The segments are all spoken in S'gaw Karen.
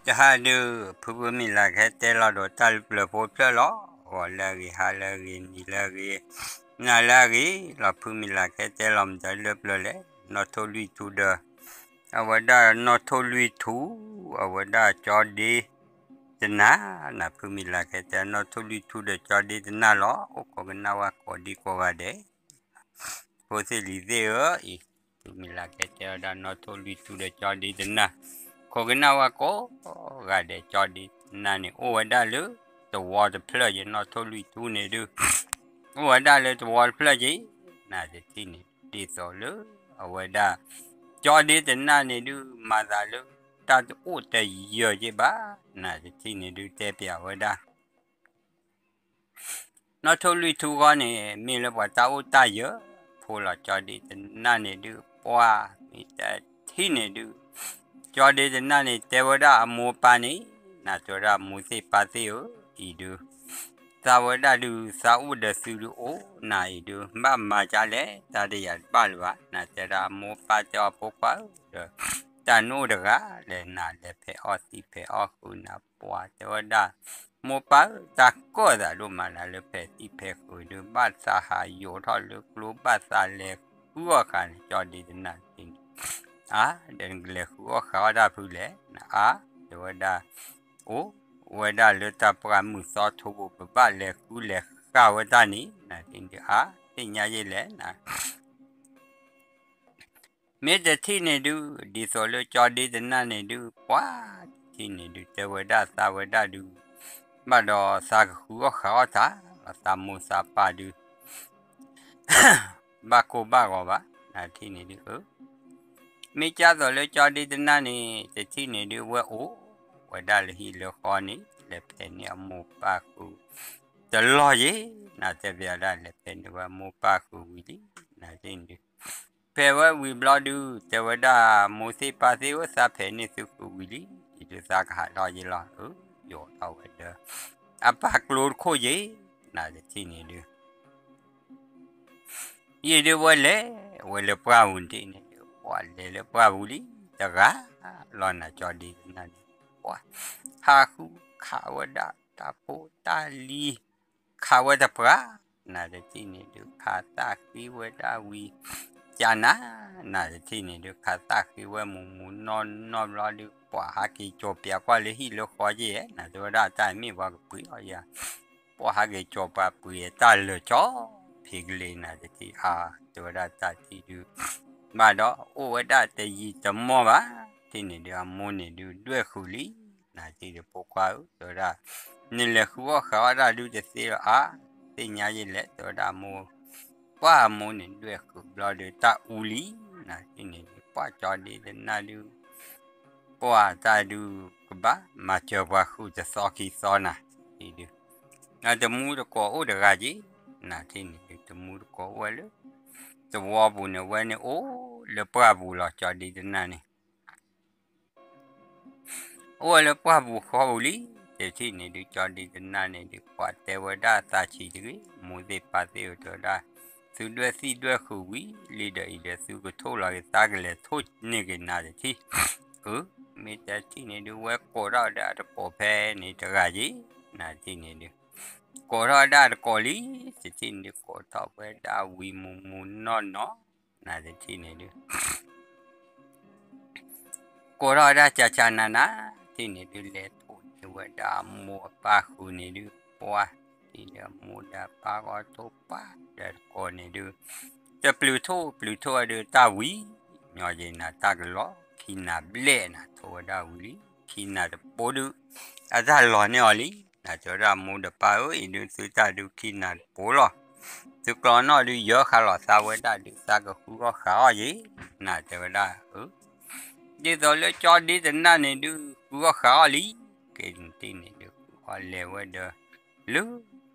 တဟါဒုး ဖုဖုမံၤလၤကဟဲတဲလီၤဒီးတၢ်လၢပျၢၤဖိဖျၢၣ်လီၤ. ဂီၤလၢအဂ့ၤ, ဟါလၢအဂ့ၤ, နံၤလၢအဂ့ၤ, နၤလၢအဂ့ၤလီၤ. ဖုမံၤလၤကဟဲတဲလီၤမတၤလၢပျၢၤလဲၣ်, နီၣ်ထိၣ်လွံၢ်ထူဒီး အဝဲဒၣ်နီၣ်ထိၣ်လွံၢ်ထူ, အဝဲဒၣ်ကၠီဒ့တနၤ, နၤဖုမံၤလၤကဟဲတဲ နီၣ်ထိၣ်လွံၢ်ထူဒီးကၠီဒ့တနၤလီၤ. အိၣ်ခိးကနၣ်ဝဲကိးဒံကိးဂၤဒဲး ဖိသ့ၣ်လံၤသ့ၣ်ဧၢ, ဖုမံၤလၤကဟဲတဲဝဲဒၣ်နီၣ်ထိၣ်လွံၢ်ထူဒီးကၠီဒ့တနၤ, ခိးကနၣ်ဝဲကိးဂၤဒဲး ကၠီဒ့တနၤန့ၣ် အိၣ်ဝဲဒၣ်လၢသဝီတဖျၢၣ်က့ၤ, နီၣ်ထိၣ်လွံၢ်ထူန့ၣ်ဒုး အိၣ်ဝဲဒၣ်လၢသဝီတဖျၢၣ်က့ၤ, နၤတထံၣ်န့ၣ် ဒ်သိးလၢအဝဲဒၣ် ကၠီဒ့တနၤန့ၣ်ဒုး မၤသးလၢတၢ်တအိၣ်တယၢၤက့ၤဘၣ်, နၤတထံၣ်န့ၣ်ဒုး တဲပျးဝဲဒၣ် နီၣ်ထိၣ်လွံၢ်ထူဃီန့ၣ် မ့ၢ်လၢပှၤတၢ်အိၣ်တၢ်ယၢၤဖိလီၤ. ကၠီဒ့တနၤန့ၣ်ဒုး ပှၤမ့ၢ်တထံၣ်န့ၣ်ဒုး ကၠီဒ့တနၤန့ၣ် တဲဝဲဒၣ်အမိၢ်ပၢ်န့ၣ်, နၤတဲဝဲဒၣ်မိၢ်သ့ၣ်ပၢ်သ့ၣ်ဧၢ, အံၤဒုး သးဝဲဒၣ်ဒုး သးအိၣ်ဒီးသုဒုးအိၣ်, နၤအံၤဒုး ဘၣ်မၤဒ်လဲၣ် တၢ်တယၤတဘၣ်လၢၤဘၣ်, နၤတဲဒၣ်အမိၢ်ပၢ်တဲအီၤဖိခွါဧၢ, ဒီးတၢ်နအိၣ်တဂၤလဲၣ်, နၤလဲၤဖဲးအီၣ်သံဖဲးအီၣ်ဃုာ်နၤ, ပှၤတဲဝဲဒၣ် မိၢ်ပၢ်ဧၢ, တၢ်ကီၢ်သးဒိၣ်မးလၢလၢဖဲးသံဖဲးဃုာ်ဒုး ဘၣ်သးဟးယိးထီၣ်လၢကျိ ဘၣ်သးလဲၤဃုအီၣ်ဃာ်န့ၣ် ကၠီဒ့တနၤန့ၣ်, အါ, ဒီးနကလဲၤဃုအီၣ်ဃာ်အီၣ်တၢ်ဖုလဲၣ်, နအါ, တဲဝဲဒၣ် အိၣ်ဝဲဒၣ်လၢတၢ်ပှၢ်မုၢ်သီထိပူၤ ပဘၣ်လဲၤဃုလဲၤဃာ်ဝဲတၢ်န့ၣ်, နၤတထံၣ်န့ၣ်ဒုး အါ, သ့ၣ်ညါယဲလဲၣ်, နၤ မ့ၢ်တထံၣ်န့ၣ်ဒုး ဒ်သိးလၢကၠီဒ့တနၤန့ၣ်ဒုး ပှၤတထံၣ်န့ၣ်ဒုး တဲဝဲဒၣ်သးဝဲဒၣ်ဒုး ဘၣ်ဒီးသးကဃုအီၣ်ဃာ်အီၣ်တၢ်, ဒီးသးမိၢ်သးပၢ်ဒုး ဘၣ်ကိၢ်ဘၣ်ဂီၤဘၣ်, နၤတထံၣ်န့ၣ်ဒုး အၢ မ့ၢ်ကၢ်သိးလၢကၠီဒ့တနၤန့ၣ် တထံၣ်န့ၣ်ဒုး ဝဲအိၣ်ဝဲဒၣ်လၢဟံၣ်လၢဃီန့ၣ် လဲၤဖဲးန့ၢ်အမိၢ်ပၢ်ဃုာ် တလီၢ်ယ့ၣ်, နၤတဲပျးဒၣ်လဲၤဖဲးန့ၢ်ဝဲမိၢ်ပၢ်ဃုာ်ဝံၤလံ, နၤတထံၣ်န့ၣ်ဒုး ဖဲးဝဲဝံၤဘျီဒုး တဲဝဲဒၣ်မိၢ်သ့ၣ်ပၢ်သ့ၣ်ဧၢ, သးဖဲးန့ၢ်သုဃုာ်ဝံၤလံ, အံၤဒုးသးကဟးထီၣ်ယ့ၣ်လီၤ, အၢ ယိးထီၣ်ဝဲဒီး အပၢ်ကျိတခိၣ်ယ့ၣ်, နၤတထံၣ်န့ၣ်ဒုး ယ့ၣ်ဒုးဝဲလဲၤဝဲလၢပှၢ်ပူၤတထံၣ်န့ၣ်ဒုး ပှၤလဲၤလၢပှၢ်ပူၤလံ, တဂၤလီၤ နၤကၠီဒ့တနၤန့ၣ် ပှၤ ဟးဃုခးဝဲဒၣ်တၢ်ဖိတၢ်လံၤ ခးဝဲတပှၢ်, နၤတထံၣ်န့ၣ်ဒုး ခးသၣ်ဃ့ဝဲဒၣ်ဝံၤ ကနၤ, နၤတထံၣ်န့ၣ်ဒုး ခးသၣ်ဃ့ဝဲမူးမူးနီၢ်နီၢ်ဘျီဒုး ပှၤဟးက့ၤကၠီၤပျးကွၢ်လၢဟံၣ်လၢဃီယ့ၣ်, နၤတဲဝဲဒၣ်တၢ်မ့ၢ်ပှၤကပှ့ၤအီၤယၤ ပှၤဟးက့ၤကၠီၤပှၤပှ့ၤအတၢ်လၢာ်ကၠီ ဖံးကလ့ၤ နၤတထံၣ်အါ, တဲဝဲဒၣ်တၢ်ထံၣ်ဒုး ဘၣ်ဒီးအိၣ်ဝဲဒၣ်တယံာ်တမီၢ်ဘၣ်, တထံၣ်န့ၣ်ဒုး အမိၢ်န့ၣ်ဒုးဒွဲၣ်ဃုာ်လံ, နၤတထံၣ်ဒုးဖိခွါဧၢ, တဲဝဲဒၣ် နလဲၤဃုအီၣ်ဃာ်အီၣ်တၢ်ဒုးတသ့လီၤအါ, သ့ၣ်ညါယ့ၣ်လဲၣ်, တဲဝဲဒၣ်မိၢ် ပှၢ်အမိၢ်န့ၣ်ဒွဲၣ်ဃုာ်ဘျီဒုး တၢ်အူလံ, နၤတထံၣ်န့ၣ်ဒုး ပှၢ်ကၠီဒ့တနၤဒုး ပှၢ်တၢ်ဒုးကဘၣ်မၤစၢၤပှၤဃုာ်တသီခံသီနၤ, တထံၣ်ဒုး တမူတကိးအိၣ်တဂၤက့ၤ, နၤတထံၣ်န့ၣ်ဒုး တမူတကိးအိၣ်ဝဲလၢ သဝီပူၤန့ၣ် ဝဲန့ၣ်အိၣ်လၢပှၢ်ပူၤလီၤ ကၠီဒ့တနၤန့ၣ် အိၣ်ဝဲလၢပှၢ်ပူၤဃီပူၤလံ, တထံၣ်န့ၣ်ဒုး ကၠီဒ့တနၤန့ၣ်ဒုး ပှၤတဲဝဲဒၣ်သးဆံးတဂ့ၤ, မိၢ်သ့ၣ်ပၢ်သ့ၣ်ဧၢ တဲဝဲဒၣ် သုဒွဲၣ်သံၣ်ဒွဲၣ်ဃုာ်ဝံၤလံဒီးအံၤဒီး သုကထိၣ်လီၤက့ၤ သးကလဲၤထိၣ်န့ၢ်က့ၤနၤတထံၣ်, အၢ မ့ၢ်တထံၣ်န့ၣ်ဒုး ဝဲကိးထီၣ်ဝဲဒၣ်တကိးဖဲန့ၣ်တဂၤက့ၤ, နၤတထံၣ်န့ၣ်ဒုး ကိးထီၣ်ဝဲဒၣ်တကိးလံ, တထံၣ်န့ၣ်ဒုး ကိးထီၣ်ဝဲဒၣ်ဝံၤမူးမူးနီၢ်နီၢ်, နၤတထံၣ်န့ၣ်ဒုး ကိးထီၣ်ဝဲဒၣ်ကၢ်ကၢ်နၤနၤ, တထံၣ်န့ၣ်ဒုး လဲၤထိၣ်န့ၢ်ဝဲဒၣ်အမိၢ်အပၢ်ဃုာ်န့ၣ်ဒုး ပှၢ်, တထံၣ်န့ၣ်ဒုး အမိၢ်ဒီးအပၢ်ဂီၢ်ထိၣ်ပှၢ်ဒီးတကိးန့ၣ်ဒုး တပျုၤထိၣ်ပျုၤထိၣ်ဝဲဒုး တၢ်ဝံၤညီက့ၤနၤ တၢ်ကလီၤခံနၤဘျဲၣ်နၤ ထိၣ်ဝဲဒၣ်ဝံၤလံ, ခံနၤတပိဒုး အတၢ်လီၤန့ၢ်အီၤလံ, နၤတဲဝဲဒၣ်မိၢ်ဒီးပၢ်ဧၢ အံၤဒုး သုတၢ်ဒုးခံနၤတပိလီၤ, သုကျီနီၣ်ဒုး ယၢၤဃာ်လီၤသးဝဲဒၣ်ဒုး သးကဃုအီၣ်ဃာ်အီၣ်ယ့ၣ်, နၤတဲဝဲဒၣ် အၢ ဒ်သိးလၢကၠီဒ့တနၤန့ၣ်ဒုး ဃုအီၣ်ဃာ်အီၣ်လံ, က့ၤတထံၣ်န့ၣ်ဒုး ဃုအီၣ်လဲၤဝဲဒီး လၢ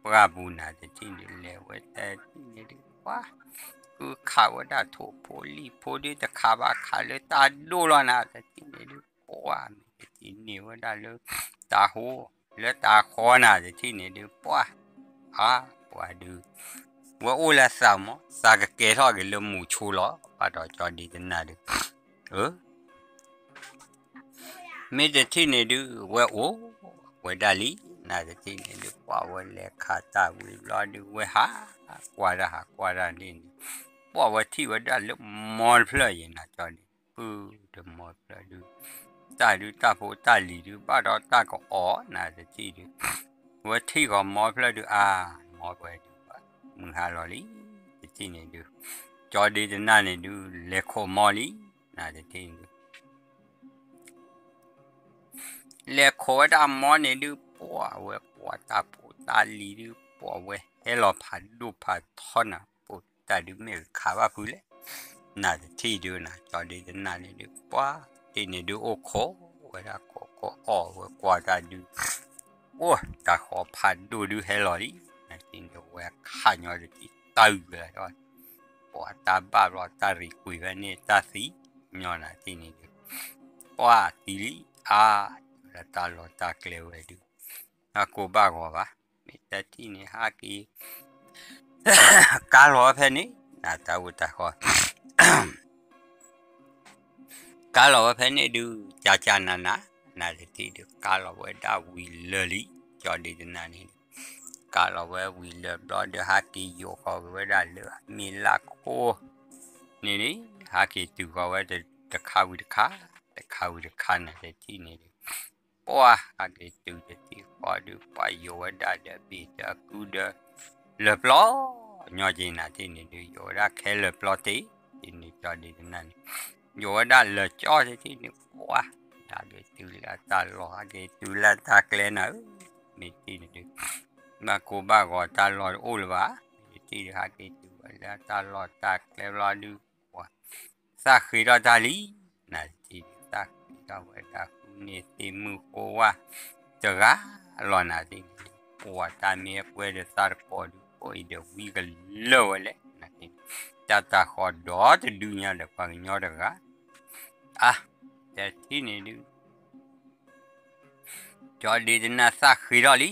ပှၢ်ပူၤနၤ တထံၣ်န့ၣ် လဲၤဝဲတထံၣ်န့ၣ်ဒုး ပှၢ် ဃုခးဝဲဒၣ်ထိၣ်ဖိလံၣ်ဖိဒုး တခးဘၣ်ခးလၢတၢ်ဒိၣ်လီၤနၤ တထံၣ်န့ၣ်ဒုး ပှၢ်မ့ၢ်တထံၣ်န့ၢ်ဝဲဒၣ်လၢ တၢ်ဟိ လၢတၢ်ဃီနၤ တထံၣ်န့ၣ်ဒုး ပှၢ် အါ ပှၢ်ဒုး ဝဲအိၣ်လၢသးမး သးကကဲထီၣ်က့ၤလၢမူးဆိလီၤ ဘၣ်ဒီးကၠီဒ့တနၤဒုး အၢ မ့ၢ်တထံၣ်န့ၣ်ဒုး ဝဲအိၣ်ဝဲဒၣ်လံ, နတထံၣ်န့ၣ်ဒုး ပှၢ်ဝဲလဲၤခးတၢ်ဝံၤဘျီဒုး ဝဲဟးကွၢ်တၢ် ဟးကွၢ်တၢ်န့ၣ်န့ၣ်, ပှၢ်ဝဲထံၣ်ဝဲဒၣ်လၢမီတဖျၢၣ်ယဲၢ်နၤကၠီန့ၣ် ပုၢ်တမီတဖျၢၣ်ဒုး, တၢ်ဒုးတၢ်ဖိတၢ်လံၤဒုး ဘၣ်ဒီးတၢ်ကအီၣ်နတထံၣ်ဒုး, ဝဲထံၣ်ဂီၤမီတဖျၢၣ်ဒုး အါ, မီဝဲဒုး မုၢ်ဟါလီၤလံ, တထံၣ်န့ၣ်ဒုး, ကၠီဒ့တနၢ်န့ၣ်ဒုး လဲၤခိးမီလံ, နတထံၣ်န့ၣ်ဒုး လဲၤခိးဝဲဒၣ်မီန့ၣ်ဒုး ပှၢ်ဝဲပှၢ်တၢ်ဖိတၢ်လံၤဒုး ပှၢ်ဝဲဟဲလီၤဖးဒိၣ်ဖးထီနၤ ပတၢ်ဒုးမ့ၢ်ကခးဘၣ်ဖုးလဲၣ်, နတထံၣ်ဒုးနၤ ကၠီဒ့တနၢ်န့ၣ်ဒုး ပှၢ်တထံၣ်န့ၣ်ဒုး အိၣ်ခိးဝဲဒၣ်ခိးခိးအီၣ်ဝဲကွၢ်တၢ်ဒုး အိၣ်တၢ်ဃီဖးဒိၣ်ဒုးဟဲလီၤလံ, နတထံၣ်န့ၣ်ဒုး ဝဲခးညီတထံၣ်တၢ်အုၣ်လီၤ, ပှၢ်တၢ်ဘၣ်ဘျီတၢ်ရံးကွံာ်ဖဲန့ၣ် တၢ်သံညီနၤတထံၣ်န့ၣ်ဒုး, ပှၢ်သံလံ, အါ, တၢ်လီၢ်တၢ်ကျဲဝဲဒုး ဘၣ်ကိၢ်ဘၣ်ဂီၤဘၣ်, မ့ၢ်တထံၣ်န့ၣ်ဟးက့ၤ ကါလီၤဝဲဖဲန့ၣ် နတၢ်အိၣ်တၢ်ဃီ ကါလီၤဝဲဖဲန့ၣ်ဒုး ကၢ်ကၢ်နၤနၤ, နတထံၣ်ဒုး ကါလီၤဝဲဒၣ်ဝံၤလၢာ်လံ, ကၠီဒ့တနၢ်န့ၣ်ဒုး ကါလီၤဝဲဝံၤလၢာ်ဘျီဒုး ဟးက့ၤယိးဃီၤက့ၤဝဲဒၣ်လၢအမ့ၢ်လၢခိန့ၣ်န့ၣ်, ဟးက့ၤတုၤဃီၤဝဲတခါဝံၤတခါ, တခါဝံၤတခါနၤတထံၣ်န့ၣ်ဒုး ပှၢ်ဟးက့ၤတုၤတထံၣ်ဃီဒုး ပှၢ်ယိးဝဲဒၣ်ဒီးဘ့ၣ်ဒီးအကုဒီး လၢာ်ပျီ ညီက့ၤနၤတထံၣ်န့ၣ်ဒုး ယိးဝဲဒၣ်ခဲလၢာ်ပျီတ့ၢ်, တထံၣ်န့ၣ်ကၠီဒ့တနၢ်န့ၣ် ယိးဝဲဒၣ်လၢာ်ကၠီတထံၣ်န့ၣ် ပှၢ် ဟးက့ၤတုၤလၢအတၢ်လီၢ် ဟးက့ၤတုၤလၢအတၢ်ကျဲနၤဧၢ, မ့ၢ်တထံၣ်န့ၣ်ဒုး ဘၣ်ကိၢ်ဘၣ်ဂီၤတၢ်လီၢ်တအိၣ်လၢၤဘၣ်, မ့ၢ်တထံၣ်ဒုး ဟးက့ၤတုၤဝဲလၢအတၢ်လီၢ်တၢ်ကျဲဘျီဒုး ပှၢ် သးဃ့ထီၣ်တၢ်လံ, နတထံၣ်ဒုး သးဃ့ထီၣ်ဝဲဒၣ်ဃုန့ၢ်သ့ၣ်မုၢ်ဃိဝါတဂၤလီၤနၤတထံၣ်န့ၣ်ဒုး ပှၢ်တၢ်မ့ၢ်အကွဲဒီးသးတကိးဒုး ကိးအံၤဒီးဝံကလၢာ်ဝဲလဲၣ်နၤတထံၣ်န့ၣ်, တၢ်တၢ်ဃီဒီတဒုညါဒီးပှၤကညီတဂၤ, အါ, တထံၣ်န့ၣ်ဒုး ကၠီဒ့တနၢ်သးဃ့ထီၣ်လံ,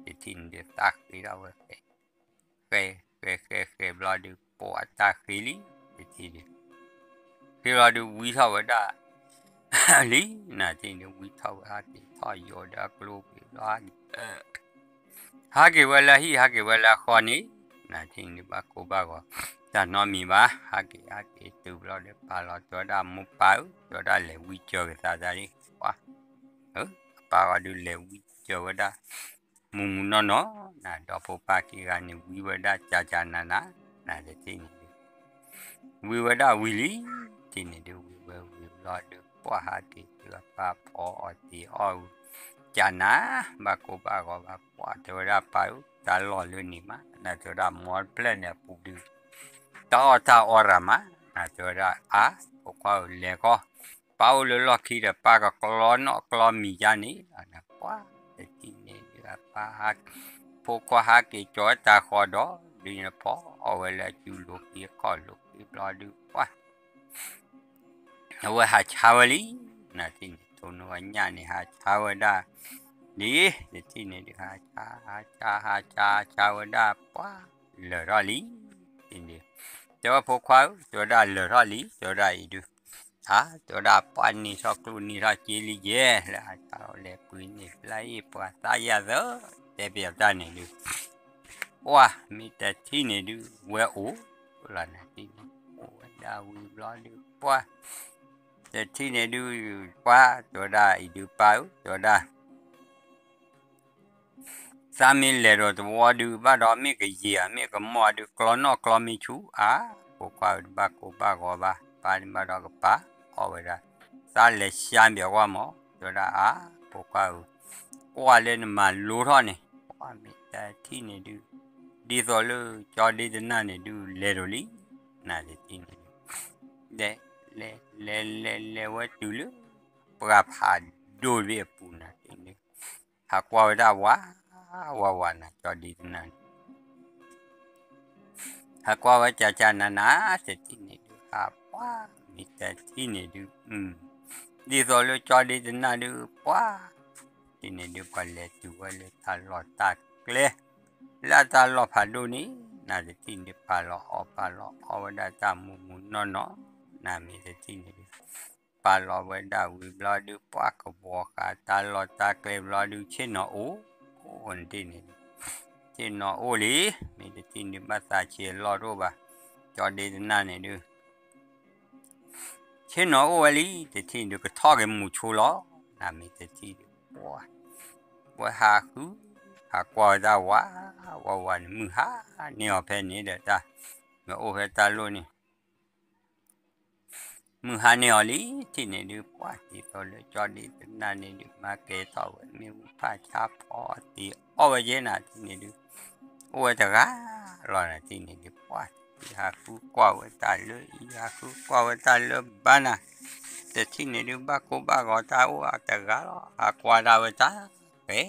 တထံၣ်န့ၣ်ဒုး သးဃ့ထီၣ်ဝဲဃဲ, ဃဲ, ဃဲဃဲဃဲဘျီဒုး ပှၢ်တၢ်ဃ့လံ, တထံၣ်ဒုး ဃ့ဘျီဒုးဝံထီၣ်ဝဲဒၣ်လံ, နတထံၣ်န့ၣ်ဒုး ဝံထီၣ်ဝဲဟးက့ၤထီၣ်ယိးဒီးအကျိပံၤဘျီ ဟးက့ၤဝဲလၢဟံၣ် ဟးက့ၤဝဲလၢအဃီန့ၣ်, နတထံၣ်န့ၣ်ဒုး ဘၣ်ကိၢ်ဘၣ်ဂီၤ တၢ်နီတမံၤဘၣ်, ဟးက့ၤ ဟးက့ၤတုၤဘျီဒီး ပၢ်လီၤတဲဝဲဒၣ် မိၢ်ပၢ်ဧၢ တဲဝဲဒၣ် လဲၤဝံစၢၤက့ၤသးတၢ်လံ, ပှၢ်, အပၢ်ဂီၤဒုးလဲၤဝံစၢၤဝဲဒၣ် မုၢ်မုၢ်နီၢ်နီၢ်, နဒီဖိပၢ်ခံဂၤန့ၣ် ဝံဝဲဒၣ်ကၢ်ကၢ်နၤနၤ, နတထံၣ်န့ၣ်ဒုး ဝံဝဲဒၣ်ဝံၤလံ, တထံၣ်န့ၣ်ဒုး ဝံဝဲဝံၤဘျီဒုး ပှၢ်ဟးက့ၤတုၤအပၢ်ဖီအီၣ်တ့ၤအီၣ်ဝံၤ, ကၢ်နၤ, ဘၣ်ကိၢ်ဘၣ်ဂီၤဘၣ် ပှၢ်တဲဝဲဒၣ် ပၢ်ဧၢ တၢ်လီၢ်လၢန့ၣ်မး, နတဲဝဲဒၣ် မီတဖျၢၣ်န့ၣ်အပူၤဒုး တၢ်အီၣ်တၢ်အီရၤမး, နတဲဝဲဒၣ် အါ, ဖိခွါဧၢ လဲၤဃီ, ပၢ်အိၣ်လၢလီၢ်ခံဒီး ပၢ်ကကျီနီၣ်ကျီမံၤယါန့ၣ်, ပှၢ်တထံၣ်န့ၣ်ဒုး အပၢ်ဟး ဖိခွါဟးက့ၤကၠီတၢ်ဃီဒီး ဒုးန့ၣ်ဖီအီၣ်ဝဲလၢအစုလိၤက့ၤအခီၣ်လိၤက့ၤဘျီဒုး ပှၢ် အဝဲဟးဆါဝဲလံ, နတထံၣ်န့ၣ် တိၢ်နီၣ်ဝဲညၣ်န့ၣ် ဟးဆါဝဲဒၣ်လံ, တထံၣ်န့ၣ်ဒုး ဟးဆါ ဟးဆါ ဟးဆါ ဟးဆါဝဲဒၣ် ပှၢ်လၢာ်ထီၣ်လံ, တထံၣ်န့ၣ်ဒုး တဲဝဲဖိခွါဧၢ တဲဝဲဒၣ်လၢာ်ထီၣ်လံ တဲဝဲဒၣ်အံၤဒုး အါ တဲဝဲဒၣ် ပှၢ်န့ၢ်ထီၣ်ကျိၣ်န့ၢ်ထီၣ်စ့လံယဲၢ် လၢဟးဆါလဲၤပှ့ၤန့ၢ်ဖျါအံၤ ပှၤသးယၤသၢ တဲပယီၤတၢ်န့ၣ်ဒုး ပှၢ် မ့ၢ်တထံၣ်န့ၣ်ဒုး ဝဲအိၣ်လီၤနၤတထံၣ်န့ၣ် အိၣ်ဝဲဒၣ်ဝံၤဘျီဒုး ပှၢ် တထံၣ်န့ၣ်ဒုး ပှၢ် တဲဝဲဒၣ်အံၤဒုး ပၢ်ဧၢ တဲဝဲဒၣ် သးမ့ၢ်လဲၤဒီးသဝီဒုး ဘၣ်ဒီးမ့ၢ်ကယံာ်ဧါ မ့ၢ်ကမီၢ်ဧါဒုး ကျီနီၣ်ကျီမံၤဆူၣ် အါ ဖိခွါဧၢ တဘၣ်ကိၢ်ဘၣ်ဂီၤဘၣ် ပၢ်န့ၣ်ဘၣ်ဒီးကပာ်အီၣ်ဝဲဒၣ် သးလဲၤရှါဘၣ်ကွၢ်မး တဲဝဲဒၣ် အါ ဖိခွါဧၢ ကွၢ်လၢနမၤလိထီၣ်န့ၣ် ပှၢ်မ့ၢ်တထံၣ်န့ၣ်ဒုး ဒ်သိးလၢကၠီဒ့တနၢ်န့ၣ်ဒုး လဲၤဒီးလံ နတထံၣ်န့ၣ်ဒုး လဲၤ လဲၤ လဲၤ လဲၤ လဲၤဝဲတုၤလၢ ပှၢ်ဖးဒိၣ်တဘ့ၣ်အပူၤနၤတထံၣ်န့ၣ် ဟးကွၢ်ဝဲဒၣ်ဝး ဝးဝးနၤ ကၠီဒ့တနၢ်န့ၣ် ဟးကွၢ်ဝဲကၢ်ကၢ်နၤနၤ တထံၣ်န့ၣ်ဒုး ဟးပှၢ် မ့ၢ်တထံၣ်န့ၣ်ဒုး ဒ်သိးလၢကၠီဒ့တနၢ်ဒုး ပှၢ် တထံၣ်န့ၣ်ဒုး ပှၤလဲၤတုၤဝဲလၢတၢ်လီၢ်တၢ်ကျဲ လၢတၢ်လီၢ်ဖးဒိၣ်န့ၣ် နတထံၣ်န့ၣ်ဒုး ပာ်လီၤအီၣ်ပာ်လီၤအီဝဲဒၣ်တၢ်မုၢ်မုၢ်နီၢ်နီၢ် နမ့ၢ်တထံၣ်န့ၣ်ဒုး ပာ်လီၤဝဲဒၣ်ဝံၤဘျီဒုး ပှၢ်ကဝီၤဃာ်တၢ်လီၢ်တၢ်ကျဲဘျီဒုး ဆ့ၣ်နီၤအိၣ်, အိၣ်န့ၣ်တထံၣ်န့ၣ်ဒုး, ဆ့ၣ်နီၤအိၣ်လံ, မ့ၢ်တထံၣ်န့ၣ်ဒုးဘၣ်သးဆံးအလီၢ်တအိၣ်ဘၣ်, ကၠီဒ့တနၢ်န့ၣ်ဒုး ဆ့ၣ်နီၤအိၣ်ဝဲလံ, တထံၣ်န့ၣ်ဒုး ကထီၣ်က့ၤမူၤဆိလီၤ, နမ့ၢ်တထံၣ်ဒုး ပှၢ်, ဝဲဟးဃု, ဟးကွၢ်ဝဲတၢ်ဝး, ဝးဝးန့ၣ် မုၢ်ဟါန့ၢ်အီၤဖဲန့ၣ်ဒီးတၢ်, မ့ၢ်အိၣ်ဖဲတၢ်လီၢ်န့ၣ် မုၢ်ဟါန့ၢ်အီၤလံ, တထံၣ်န့ၣ်ဒုး ပှၢ်တံၤသိးလၢကၠီဒ့တနၢ်န့ၣ်ဒုး မၤကဲၤထီၣ်ဝဲမ့ၣ်အူဖးဆါဖီအီၣ်တ့ၤအီၣ်ဝဲက့ၤနၤ တထံၣ်န့ၣ်ဒုး, အိၣ်ဝဲတဂၤလီၤနၤ တထံၣ်န့ၣ်ဒုး ပှၢ်တံၤဟးဃုကွၢ်ဝဲတၢ်လၢအံၤ ဟးဃုကွၢ်ဝဲတၢ်လၢဘါနၤ, တထံၣ်န့ၣ်ဒုး ဘၣ်ကိၢ်ဘၣ်ဂီၤတၢ်အိၣ်အတဂၤလီၤ ဟးကွၢ်ဒၣ်ဝဲတၢ်, ကဲ,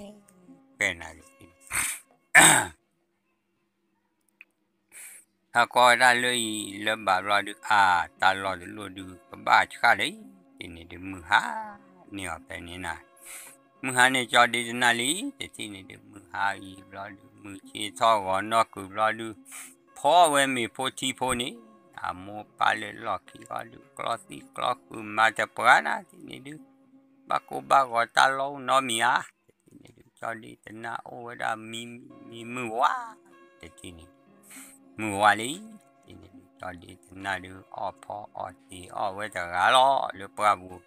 ကဲနၤ တထံၣ်န့ၣ် ဟးကွၢ်ဝဲဒၣ်လၢအံၤလၢဘၣ်ဘျီဒုး အါ တၢ်လီၢ်တလိၣ်ဒုး ကဘၣ်ဆှၣ်လံ, တထံၣ်န့ၣ်ဒုး မုၢ်ဟါန့ၢ်အီၤဖဲန့ၣ်နၤ, မုၢ်ဟါန့ၢ်ကၠီဒ့တနၢ်လံ, တထံၣ်န့ၣ်ဒုး မုၢ်ဟါအံၤဘျီဒုး မုၢ်ဆ့ၣ်ထီၣ်ဂီၤနီၢ်ကုာ်ဘျီဒုး, ဖီဝဲမ့ၤဖိထံဖိန့ၣ်, အမိၢ်ပၢ်လၢလီၢ်ခံအီၤဒုး ကျီသံကျီဃုာ်မၤတပှၢ်နၤ တထံၣ်န့ၣ်ဒုး, ဘၣ်ကိၢ်ဘၣ်ဂီၤတၢ်လီၢ်အိၣ်နီတမံၤဧါ, တထံၣ်န့ၣ်ဒုး ကၠီဒ့တနၢ်အိၣ်ဝဲဒၣ်မံမံမုၢ်ဝါ, တထံၣ်န့ၣ်, မုၢ်ဝါလံ, တထံၣ်န့ၣ်ဒုး ကၠီဒ့တနၢ်ဒုး အီၣ်ဖီအီၣ်တ့ၤအီၣ်ဝဲတဂၤလီၤ လၢပှၢ်ပူၤ,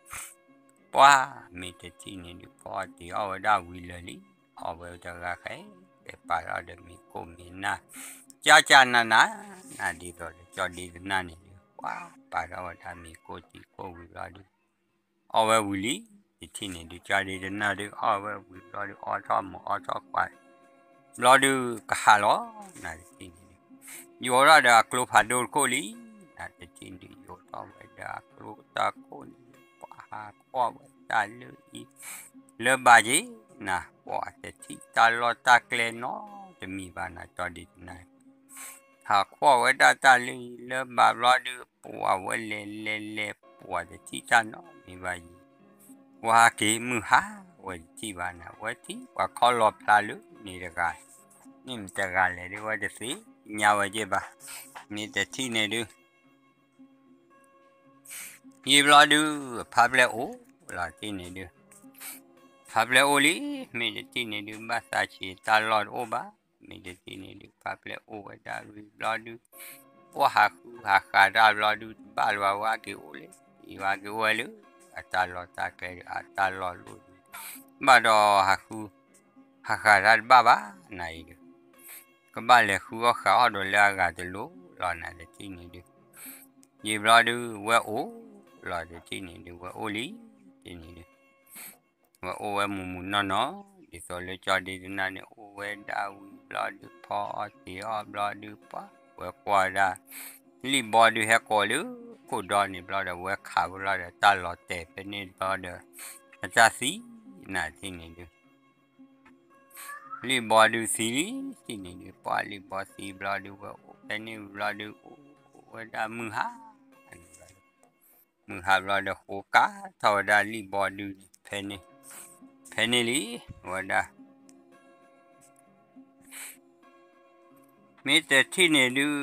ပှၢ်မ့ၢ်တထံၣ်န့ၣ်ဒုး ဖီအီၣ်တ့ၤအီၣ်ဝဲဒၣ်ဝံၤလၢာ်လံ, အီၣ်ဝဲတဂၤဃဲ, ပာ်ထီၣ်ဒီးမ့ၤကိၢ်မ့ၤနၢ်, ကၠၢ်ကၠၢ်နးနး, နၤဒ်သိးဒီး ကၠီဒ့တနၢ်န့ၣ်ဒုး ပှၢ်ပာ်ထီၣ်ဝဲဒၣ်မ့ၤကိၢ်တ့ၤကိၢ်ဝံၤဘျီဒုး အီၣ်ဝဲဝံၤလံ, တထံၣ်န့ၣ်ဒုး ကၠီဒ့တနၢ်ဒုး အီၣ်ဝဲဝံၤဘျီဒုး အီထီၣ်မုာ်အီထီၣ်ကွၢ်, ဘျီဒုးကဟးလီၤ, နၤတထံၣ်န့ၣ်ဒုး, ယိးထီၣ်ဒီးအကျိဖးဒိၣ်တခိၣ်လံ, နၤတထံၣ်န့ၣ်ဒုး ယိးထီၣ်ဝဲဒီးအကျိတၢ်ခိၣ်န့ၣ်ဒုး ပှၢ်ဟးကွၢ်ဝဲတၢ်လၢအံၤ, လၢဘၣ်က့ၤ, နၤပှၢ်တထံၣ်တၢ်လီၢ်တၢ်ကျဲနီတမံၤဘၣ်နၤ ကၠီဒ့တနၢ် ဟးကွၢ်ဝဲဒၣ်တၢ်လၢအံၤလၢဘၣ်ဘျီဒုး ပှၢ်ဝဲလဲၤလဲၤလဲၤ ပှၢ်တထံၣ်တၢ်နီတမံၤဘၣ်ယံၤ, ဝဲဟးက့ၤမုၢ်ဟါဝဲတထံၣ်ဘၣ်နၤ ဝဲထံၣ်ပှၤခီလီၤဖျါလၢန့ၣ်တဂၤ, မ့ၢ်မတဂၤလဲၣ်ဒုး ဝဲတသ့ၣ်ညါဝဲက့ၤဘၣ်, မ့ၢ်တထံၣ်န့ၣ်ဒုး ယံာ်ဘျီဒုး ဖးပျဲၢ်အိၣ်လီၤတထံၣ်န့ၣ်ဒုး, ဖးပျဲၢ်အိၣ်လံ, မ့ၢ်တထံၣ်န့ၣ်ဒုး ဘၣ်သးဆံးတၢ်လီၢ်တအိၣ်ဘၣ်, မ့ၢ်တထံၣ်န့ၣ်ဒုး ဖးပျဲၢ်အိၣ်ဝဲဒၣ်ဝံၤဘျီဒုး, ပှၢ်ဟးဃုဟးဃးတၢ်ဘျီဒုး တဘၣ်လၢၤဘၣ်ဝဲက့ၤအိၣ်လၢ, အံၤဝဲက့ၤအိၣ်ဝဲလၢ အတၢ်လီၢ်တၢ်ကျဲဒုး အတၢ်လီၢ်လိၣ်ဒုး, ဘၣ်ဒီးဟးဃု ဟးဃးတၢ်တဘၣ်ဘၣ်နၤအံၤဒုး, ကဘၣ်လဲၤဃုအီၣ်ဃးအီၣ်ဒီးလၢအဂၤတလိၤလီၤနၤတထံၣ်န့ၣ်ဒုး, ယံာ်ဘျီဒုး ဝဲအိၣ်လီၤတထံၣ်န့ၣ်ဒုး ဝဲအိၣ်လံ, တထံၣ်န့ၣ်ဒုး ဝဲအိၣ်ဝဲမုၢ်မုၢ်နီၢ်နီၢ်, ဒ်သိးလၢကၠီဒ့တနၢ်န့ၣ် အိၣ်ဝဲဒၣ်ဝံၤဘျီဒုး ဖီအီၣ်တ့ၤအီၣ်ဘျီဒုး ပှၢ်ဝဲကွၢ်ဒၣ်, လံၣ်ဘီဒုးဟဲကိးလၢခိၣ်ဒီန့ၣ်ဘျီဒီး ဝဲခးဝဲလီၤဒီးတၢ်လီၤတဲာ်ဖဲန့ၣ်ဘျီဒီး အတၢ်သံနၤတထံၣ်န့ၣ်ဒုး လံၣ်ဘီဒုးသံလံ, တထံၣ်န့ၣ်ဒုး ပှၢ်လံၣ်ဘီသံဘျီဒုး ဝဲအိၣ်ဖဲန့ၣ်ဘျီဒုး အိၣ်ဝဲဒၣ်မုၢ်ဟါ, မုၢ်ဟါဘျီဒီး ဃိကးထီၣ်ဝဲဒၣ်လံၣ်ဘီဒုးန့ၣ် ဖဲန့ၣ်, ဖဲန့ၣ်လံ, ဝဲဒၣ် မ့ၢ်တထံၣ်န့ၣ်ဒုး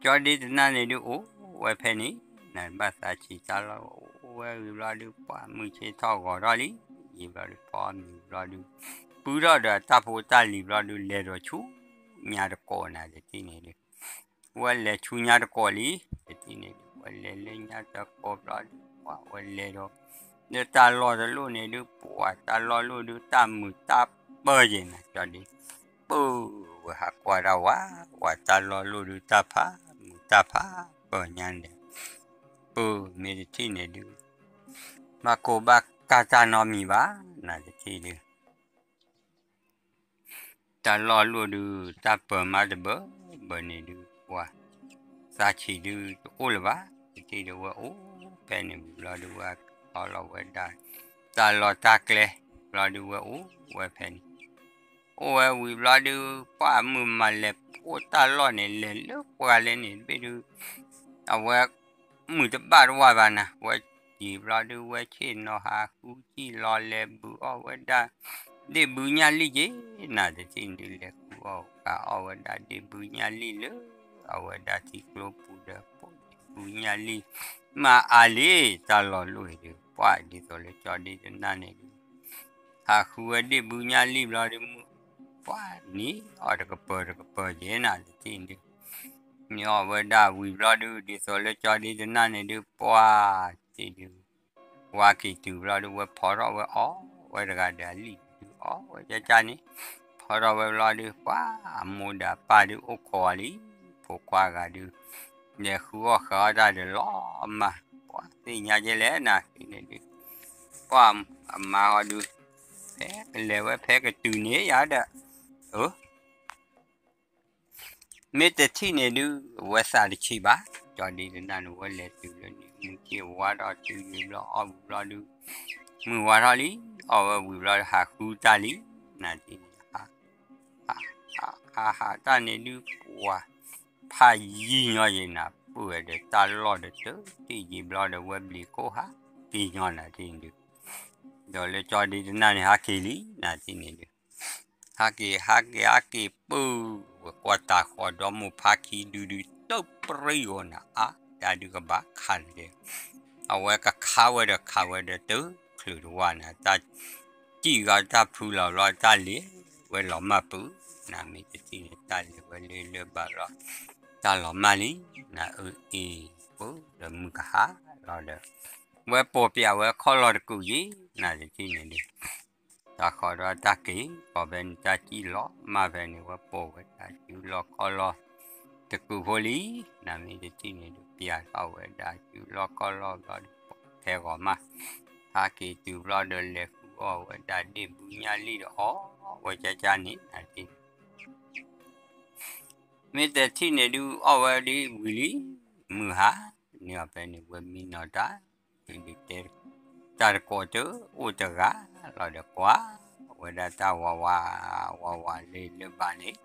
ကၠီဒ့တနၢ်န့ၣ်ဒုး အိၣ်ဝဲဖဲန့ၣ်, နဘၣ်သးဆံးတၢ်လီၢ် အိၣ်ဝဲဝံၤဘျီဒုး ပှၢ်မုၢ်ဆ့ၣ်ထီၣ်ဂီၤထီၣ်လံ, ယံာ်ဘျီဒုး ဖီမုၢ်ဘျီဒုး ပုၢ်ထီၣ်ဒီးတၢ်ဖိတၢ်လံၤဘျီဒုး လဲၤဒီးဆူညါတကိးနၤတထံၣ်န့ၣ်ဒုး ဝဲလဲၤဆူညါတကိးလံ, တထံၣ်န့ၣ်ဒုး ဝဲလဲၤလၢညါတကိးဘျီဒုး ပှၢ်ဝဲလဲၤဒီး လၢတၢ်လီၢ်တလိၣ်န့ၣ်ဒုး ပှၢ်တၢ်လီၢ်လိၣ်ဒုး တၢ်မုာ်တၢ်ပၢၢ်က့ၤနၤ ကၠီဒ့ ပၢ်ဝဲဟးကွၢ်ဒၣ်ဝဲ, ပှၢ်တၢ်လီၢ်လိၣ်ဒုး တၢ်ဖးမုာ်တၢ်ဖးပၢၢ်ညါန့ၣ်, ပၢ်မ့ၢ်တထံၣ်န့ၣ်ဒုး ဘၣ်ကိၢ်ဘၣ်ကၢ်တၢ်နီတမံၤဘၣ် နၤတထံၣ်ဒုး တၢ်လီၢ်လိၣ်ဒုး တၢ်ပၢၢ်မးတဘၢဘၢန့ၣ်ဒုး ပှၢ်သးဆံးဒုးတအိၣ်လၢၤဘၣ်, တထံၣ်ဒုးဝဲအိၣ်ဖဲန့ၣ်ဝံၤဘျီဒုး ဝဲခီလီၤဝဲဒၣ် တၢ်လီၢ်တၢ်ကျဲဘျီဒုး ဝဲအိၣ်ဝဲဖဲန့ၣ်, အိၣ်ဝဲဝံၤဘျီဒုး ပှၢ်မုၢ်မၤလဲၤအိၣ်တၢ်လီၢ်န့ၣ် လဲၤလၢပှၢ်လဲၣ်န့ၣ် တဘ့ၣ်ဒုး အဝဲ မုၢ်တဘၣ်တဝၢ်ဘၣ်နၤ, ဝဲယံာ်ဘျီဒုး ဝဲဆ့ၣ်နီၤဟးဃုစံၣ်လီၤလဲၤဘုးအီၣ်ဝဲဒၣ် ဒ့ၣ်ဘုညၣ်လံၣ်က့ၤ နၤတထံၣ်ဒုး လဲၤဃုအီၣ်ဃုအီၣ်ဝဲဒၣ်ဒ့ၣ်ဘုညၣ်လံၣ်လၢ အဝဲဒၣ်ထံကျိပူၤဒီး ပိာ်ဒ့ၣ်ဘုညၣ်လံၣ် မ့ၢ်အါလံ တၢ်လီၢ်လိၣ်အံၤဒုး ပှၤဒ်သိးလၢကၠီဒ့တနၢ်န့ၣ်ဒုး ဟးဃုဝဲဒ့ၣ်ဘုညၣ်လံၣ်ဘျီဒုး မုၢ်ပှၤန့ၢ်အီၤ တကပၤတကပၤယဲနၤတထံၣ်န့ၣ်ဒုး န့ၢ်အီၤဝဲဒၣ်ဝံၤဘျီဒုး ဒ်သိးလၢကၠီဒ့တနၢ်န့ၣ်ဒုး ပှၤတထံၣ်ဒုး ဝါက့ၤတုၤဘျီဒုး ဝဲဖီထီၣ်ဝဲအီၣ်ဝဲတဂၤဒီးအလံၣ်ဒုး အီၣ်ဝဲကၠၢ်ကၠၢ်န့ၣ် ဖီထီၣ်ဝဲဘျီဒုး ပှၤအမိၢ်ဒီးအပၢ်ဒုးအိၣ်ခိးအီၤလံ ဖိခွါဂၤဒုး လဲၤဃုအီၣ်ဃုအီတၢ်ဒီးလီၤမၢ် ပှၤသ့ၣ်ညါကဲလဲၣ်နၤတထံၣ်န့ၣ်ဒုး ပှၤအမါဃီဒုး ဖဲကလဲၤဝဲဖဲကတုၤန့ၣ်ယၤဒီး အၢ မ့ၢ်တထံၣ်န့ၣ်ဒုး အဝဲသးတဆံးဘၣ် ကၠီဒ့တနၢ်န့ၣ် ဝဲလဲၤတုၤလၢန့ၣ် မုၢ်ဆ့ၣ်ဝါထီၣ်တုၤဝံၤဘျီ အီၣ်ဝံၤဘျီဒုး မုၢ်ဝါထီၣ်လံ အီၣ်ဝဲဝံၤဘျီ ဟးဃုတၢ်လံ နၤတထံၣ်န့ၣ် ဟးဟးတၢ်န့ၣ်ဒုး ပှၤဖးယံာ်ညီယဲနၤ ပှဲၤဒီးတၢ်လီၢ်ဒီးတထံၣ်ယံာ်ဘျီဒီး ဝဲဘျံးခိၣ်ဟးက့ၤညီနၤတထံၣ်န့ၣ်ဒုး ဒီးလၢကၠီဒ့တနၢ်န့ၣ် ဟးက့ၤလံ နၤတထံၣ်န့ၣ်ဒုး ဟးက့ၤ ဟးက့ၤ ဟးက့ၤပၢၢ် ဝဲကွၢ်တၤဃီဒီမိၢ်ဖါခံဒုဒုး တပြံၢ်အီၤနၤ အါ တၢ်ဒုးကဘၣ်ခးန့ၣ် အဝဲကခးဝဲဒီးခးဝဲဒီးတချုးတဝါနၤ တၢ်စံၣ်ဂီၤတၢ်ဖုလီၤဘျီ တၢ်လဲၤဝဲလီၤမၢ်ပုၢ် နၤမ့ၢ်တထံၣ်န့ၣ် တၢ်လဲၤဝဲလၢလၢဘၣ်ဘျီ တၢ်လီၤမၢ်လံ နၤအၢအ့ၤ ပၢၢ်ဒီးမုၢ်ကဟါလီၤဒီး ဝဲပိာ်ပၠးဝဲခီၣ်လီၢ်တကူာ်ယံၤ နၤတထံၣ်န့ၣ်ဒုး တၤဃီဒီးတၢ်က့ၤ ကိးဖဲန့ၣ် တၢ်စံၣ်လီၤမၢ်ဖဲန့ၣ် ဝဲပိာ်ဝဲဒၣ်စုလီၢ်ခီၣ်လီၢ်တကူာ်ဖိလံ နၤမ့ၢ်တထံၣ်န့ၣ်ဒုး ပၠးထီၣ်ဝဲဒၣ်စုလီၢ်ခီၣ်လီၢ်ဘျီဒုး ခဲဂီၤမး ဟးက့ၤတုၤဘျီဒီး လဲၤဃုအီၣ်ဝဲဒၣ်ဒ့ၣ်ဘုညၣ်လံၣ်ဒီးအီၣ်ဝဲကၠၢ်ကၠၢ်န့ၣ် နၤတထံၣ်န့ၣ် မ့ၢ်တထံၣ်န့ၣ်ဒုး အီၣ်ဝဲဒ်ဝံၤလံ မုၢ်ဟါ န့ၢ်အီၤဖဲန့ၣ် ဝဲမံနီၤတၢ် ဒုးတဲ တၢ်တကိးတအိၣ်တဂၤလီၤဒီးကွၢ် ဝဲဒၣ်တၢ်ဝးဝး ဝးဝးလၢလၢဘၣ်န့ၣ်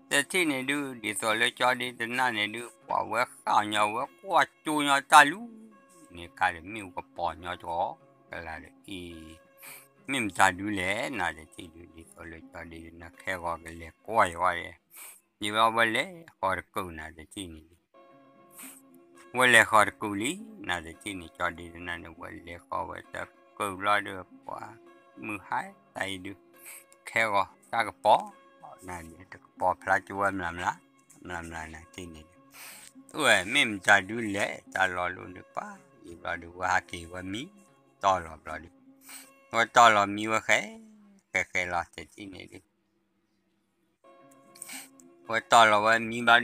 တထံၣ်န့ၣ်ဒုး ဒ်သိးလၢကၠီဒ့တနၢ်န့ၣ်ဒုး ပှၤဝဲဃၣ်ညီ ဝဲကွၢ်ကၠိညီတၢ်လူၤန့ၣ် ခါဒီးမ့ၣ်အူကပီၤညီကီး ကလၤဒီးအံၤ မ့ၢ်မတၤဒုလဲၣ် နၤတထံၣ်ဒုး ဒ်သိးလၢကၠီဒ့တနၢ်ခဲဂီၤကလဲၤကွၢ်ယဝဲ ယဝဲဝဲလဲၤဃီတကူာ် နၤတထံၣ်န့ၣ်ဒုး ဝဲလဲၤဃီတကူာ်လံ နၤတထံၣ်န့ၣ် ကၠီဒ့တနၢ်န့ၣ် ဝဲလဲၤဃီဝဲတကူာ်ဘျီဒီး ပှၤမုၢ်ဟါတၢ်အံၤဒုး ခဲဂီၤတၢ်ကပီၤ နၤဒုးတကပီၤဖျါကၠိဝဲမျးမျး မျးမျး နၤတထံၣ်န့ၣ်ဒုး အိၣ်ဝဲ မ့ၢ်မတၤဒုလဲၣ် တၢ်လီၤလိၣ်ဒုးပၢ် ယံာ်ဘျီဒုး ဝဲဟးက့ၤဝဲမံတီၢ်လီၤဘျီဒုး ဝဲတီၢ်လီၤမံဝဲဃဲ ဃဲဃဲလီၤ တထံၣ်န့ၣ်ဒုး ဝဲတီၢ်လီၤဝဲမံဘျီဒုး ဝဲအိၣ်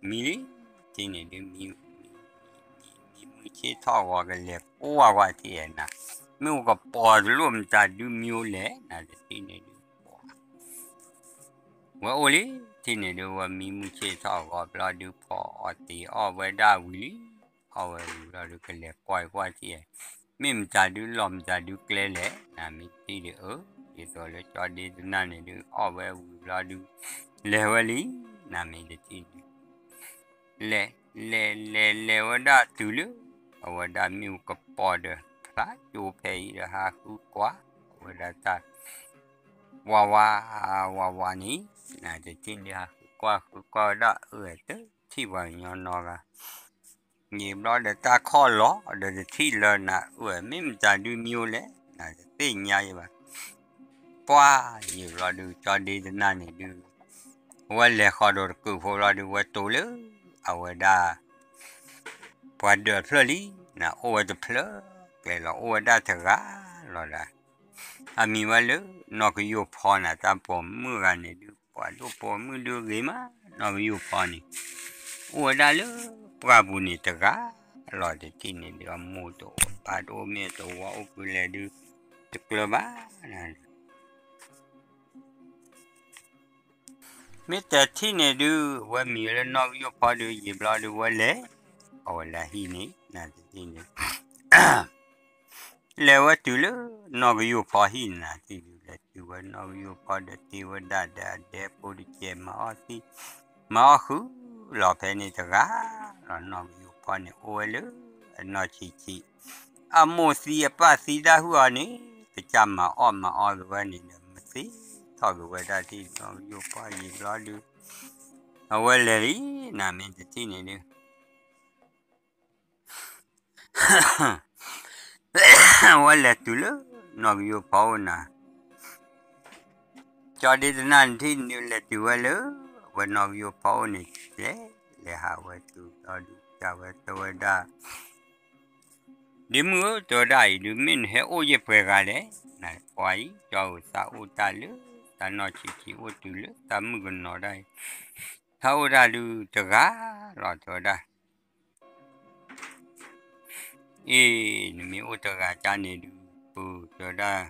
မံလံ တထံၣ်န့ၣ်ဒုး မံ မံမုၢ်ဆ့ၣ်ထီၣ်ဂီၤကလဲၤကွၢ်ကွၢ်ထံၣ်အဲၣ်နၤ မ့ၣ်အူကပီၤတလိၣ်မတၤဒုမံအိၣ်လဲၣ် နၤတထံၣ်န့ၣ်ဒုး ဝဲအိၣ်လံ တထံၣ်န့ၣ်ဒုး ဝဲမံမုၢ်ဆ့ၣ်ထီၣ်ဂီၤဘျီဒုး ဖီအီၣ်တ့ၤအီၣ်ဝဲဒၣ်ဝံၤလံ အီၣ်ဝဲဝံၤဘျီဒုး ကလဲၤကွၢ်ကွၢ်ထံၣ်အဲၣ် မ့ၢ်မတၤဒုလီၤမတၤဒုကျဲလဲၣ် နၤမ့ၢ်တထံၣ်ဒုး အၢ ဒ်သိးလၢကၠီဒ့တနၢ်န့ၣ်ဒုး အီၣ်ဝဲဝံၤဘျီဒုး လဲၤဝဲလံ နၤမ့ၢ်တထံၣ်ဒုး လဲၤ လဲၤ လဲၤ လဲၤဝဲဒၣ်တုၤလၢ အဝဲဒၣ်မ့ၣ်အူကပီၤဒီး ဖျါကၠိဖဲအံၤဒီး ဟးဃုကွၢ် အဝဲဒၣ်တၢ် ဝးဝး ဝးဝးန့ၣ် နၤတထံၣ်ဒုး ဟးဃုကွၢ် ဃုကွၢ်ဝဲဒၣ် အၢ တထံၣ်ပှၤကညီနီတဂၤ ယံာ်ဘျီဒီးတၢ်ခီၣ်လီၤဒီးတထံၣ်လၢနၤ အၢ မ့ၢ်မတၤဒုမံအိၣ်လဲၣ် နၤတသ့ၣ်ညါယံၤဘၣ် ပှၤယံာ်ဘျီဒုး ကၠီဒ့တနၢ်န့ၣ်ဒုး ဝဲလဲၤဃီဒီးတကူာ်ဖိဘျီဒုး ဝဲတိၤလၢ အဝဲဒၣ် ပှၤဒၢးဖျၢၣ်လံ နၤအိၣ်ဝဲတဖျၢၣ်ကျဲလီၤ အိၣ်ဝဲဒၣ်တဂၤလီၤဒၣ် အမံၤဝဲလၢ နီၢ်ကယိၢ်ဖီနၤ တၢ်ပိာ်မုၣ်ဂၤန့ၣ်ဒုး ပှၤဒိၣ်ပိာ်မုၣ်ဒုးဂ့ၤမး နီၢ်ကယိၢ်ဖီန့ၣ် အိၣ်ဝဲဒၣ်လၢပှၢ်ပူၤန့ၣ်တဂၤလီၤ တထံၣ်န့ၣ်ဒုး အမိၢ်တအိၣ် ပၢ်တအိၣ်မ့ၢ်တဝီအိၣ်ဖုလဲၣ်ဒုး တကျၢၤဘၣ် မ့ၢ်တထံၣ်န့ၣ်ဒုး ဝဲမံၤလၢနီၢ်ကယိၢ်ဖီဒုး ယံာ်ဘျီဒုး ဝဲလဲၤ အဝဲလၢဟံၣ်န့ၣ် နၤတထံၣ်န့ၣ် လဲၤဝဲတုၤလၢနီၢ်ကယိၢ်ဖီဟံၣ်နၤတထံၣ်ဒုး လဲၤတုၤဝဲနီၢ်ကယိၢ်ဖီဒီးတ့ဝဲဒၣ်ဒီးအဒဲဖိတကဲး မၤအီၣ်သံ မၤအီၣ်ဃုာ်လီၤဖဲန့ၣ်တဂၤလီၤ နီၢ်ကယိၢ်ဖီန့ၣ် အိၣ်ဝဲလၢအနီၢ်ဆံးဆံး အမိၢ်သံအပၢ်သံတၢ်ဟုၣ်အီၤန့ၣ် ကစၢ်မၤအီၣ်မၤအီက့ၤဝဲန့ၣ်ဒီး မၤသံထီၣ်က့ၤဝဲဒၣ်ထံၣ်နီၢ်ကယိၢ်ဖီယံာ်ဘျီဒုး အဝဲလဲၤလံ နၤမ့ၢ်တထံၣ်န့ၣ်ဒုး ဝဲလဲၤတုၤလၢနီၣ်ဂံၢ်ယိၣ်ဖီအိၣ်နၤ, ကၠီဒ့တနၢ်န့ၣ်ထံၣ်န့ၣ်ဒုး လဲၤတုၤဝဲလၢ ဝဲနီၣ်ဂံၢ်ယိၣ်ဖီအိၣ်န့ၣ် လဲၤ လဲၤဟးဝဲတုၤဒီးဒုး ကးဝဲတဲဝဲဒၣ် ဒ့မုၣ်ဧၢ တဲဝဲဒၣ်အံၤဒုး မ့ၢ်နဟဲအိၣ်ယဲၢ်ပှဲၤဂၤလဲၣ်, နကွၢ်အံၤ ကၠီဧၢ သးအိၣ်တၢ်လၢ သးနီၢ်ဆံးဆံးအိၣ်တုၤလၢ သးမုၣ်ကနီၤဒၣ်အံၤ, သးအိၣ်တၢ်ဒုးတဂၤလီၤ တဲဝဲဒၣ် အ့ၣ် နမ့ၢ်အိၣ်တဂၤကၠါန့ၣ်ဒုး ပတဲဝဲဒၣ်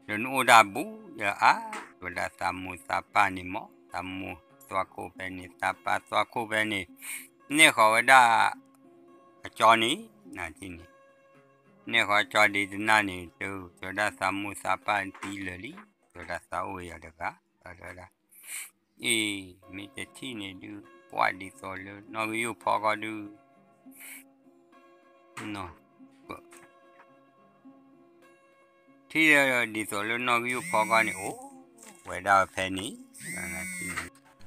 ဒီးနအိၣ်ဒၣ်ဘူးယအါ, တဲဝဲဒၣ်သးမိၢ်သးပၢ်န့ၣ်မ့ၢ် သးမိၢ်သွါခိၣ်ဖဲန့ၣ် သးပၢ်သွါခိၣ်ဖဲန့ၣ်, နဲၣ်ဃီၤဝဲဒၣ် အကၠီန့ၣ် နၤတထံၣ်န့ၣ်, နဲၣ်ဃီၤကၠီဒ့တနၢ်န့ၣ် တဲဝဲဒၣ်သးမိၢ်သးပၢ်သံလၢာ်လံ, တဲဝဲဒၣ်သးအိၣ်ဝဲယၤတဂၤ, တဲဝဲဒၣ် အ့ၣ် မ့ၢ်တထံၣ်န့ၣ်ဒုး ပှၢ်ဒ်သိးလၢနီၣ်ဂံၢ်ယိၣ်ဖီဃီဒုး ထံၣ်ဒ်သိးလၢနီၣ်ဂံၢ်ယိၣ်ဖီဃီန့ၣ် အိၣ်ဝဲဒၣ်ဖဲန့ၣ်,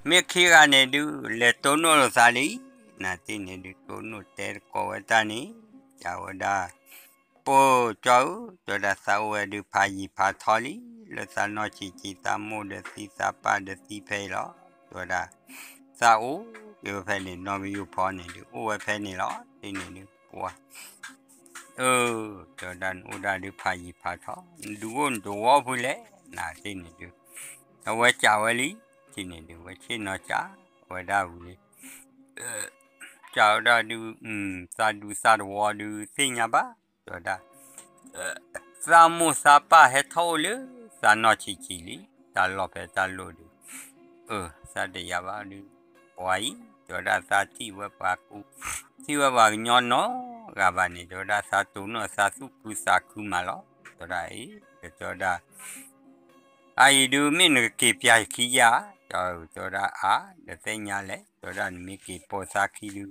မ့ၢ်ခံဂၤန့ၣ်ဒုး လဲၤတိၢ်နီၣ်လိာ်သးလံ, နၤတထံၣ်န့ၣ်ဒုး တိၢ်နီၣ်တဲသကိးဝဲတၢ်န့ၣ်, ကးဝဲဒၣ် ပၢ်ကၠီဧၢ, တဲဝဲဒၣ်သးအိၣ်ဝဲဒုးဖးယံၤဖးထီလံ, လၢသးနီၢ်ဆံးဆံး သးမိၢ်ဒီးသံသးပၢ်ဒီးသံဖဲအံၤလီၤ, တဲဝဲဒၣ် သးအိၣ်က့ၤဝဲဖဲန့ၣ် နီၣ်ဂံၢ်ယိၣ်ဖီန့ၣ်ဒုး အိၣ်ဝဲဖဲန့ၣ်လီၤ, တထံၣ်န့ၣ်ဒုး ပှၢ် အၢ တဲဝဲဒၣ်နအိၣ်ဒၣ်ဒုးဖးယံၤဖးထီ, နဒုးအိၣ်နတဝီပူၤလဲၣ်, နၤတထံၣ်န့ၣ်ဒုး အဝဲကးဝဲလံ, တထံၣ်န့ၣ်ဒုး ဝဲဆ့ၣ်နီၤကးဝဲဒၣ်ဝံၤလံ ကးဝဲဒၣ်ဒုး သးဒူသးတဝီဒုးသ့ၣ်ညါဘၣ်, တဲဝဲဒၣ် သးမိၢ်သးပၢ်ဟဲထီၣ်အိၣ်လၢ သးနီၢ်ဆံးဆံးလံ, တၢ်လီၢ်ဖဲတၢ်လိၣ်ဒုး အၢ သးတယၤဘၣ်ဒုး ပှၤအံၤ တဲဝဲဒၣ်သးထံၣ်ဝဲပှၤကူ ထံၣ်ဝဲပှၤကညီနီတဂၤဘၣ်န့ၣ် တဲဝဲဒၣ်သးတိၢ်နီၣ်သးသူၣ်ခုသးခုမးလီၤ, တဲဝဲဒၣ်အံၤ တဲဝဲဒၣ် အအံၤဒုး မ့ၢ်နကက့ၤပျၢ်ယခံယၤ, တဲဝဲဒၣ်အါ ဒီးသ့ၣ်ညါလဲၣ်, တဲဝဲဒၣ်နမ့ၢ်က့ၤပိာ်သးခံဒုး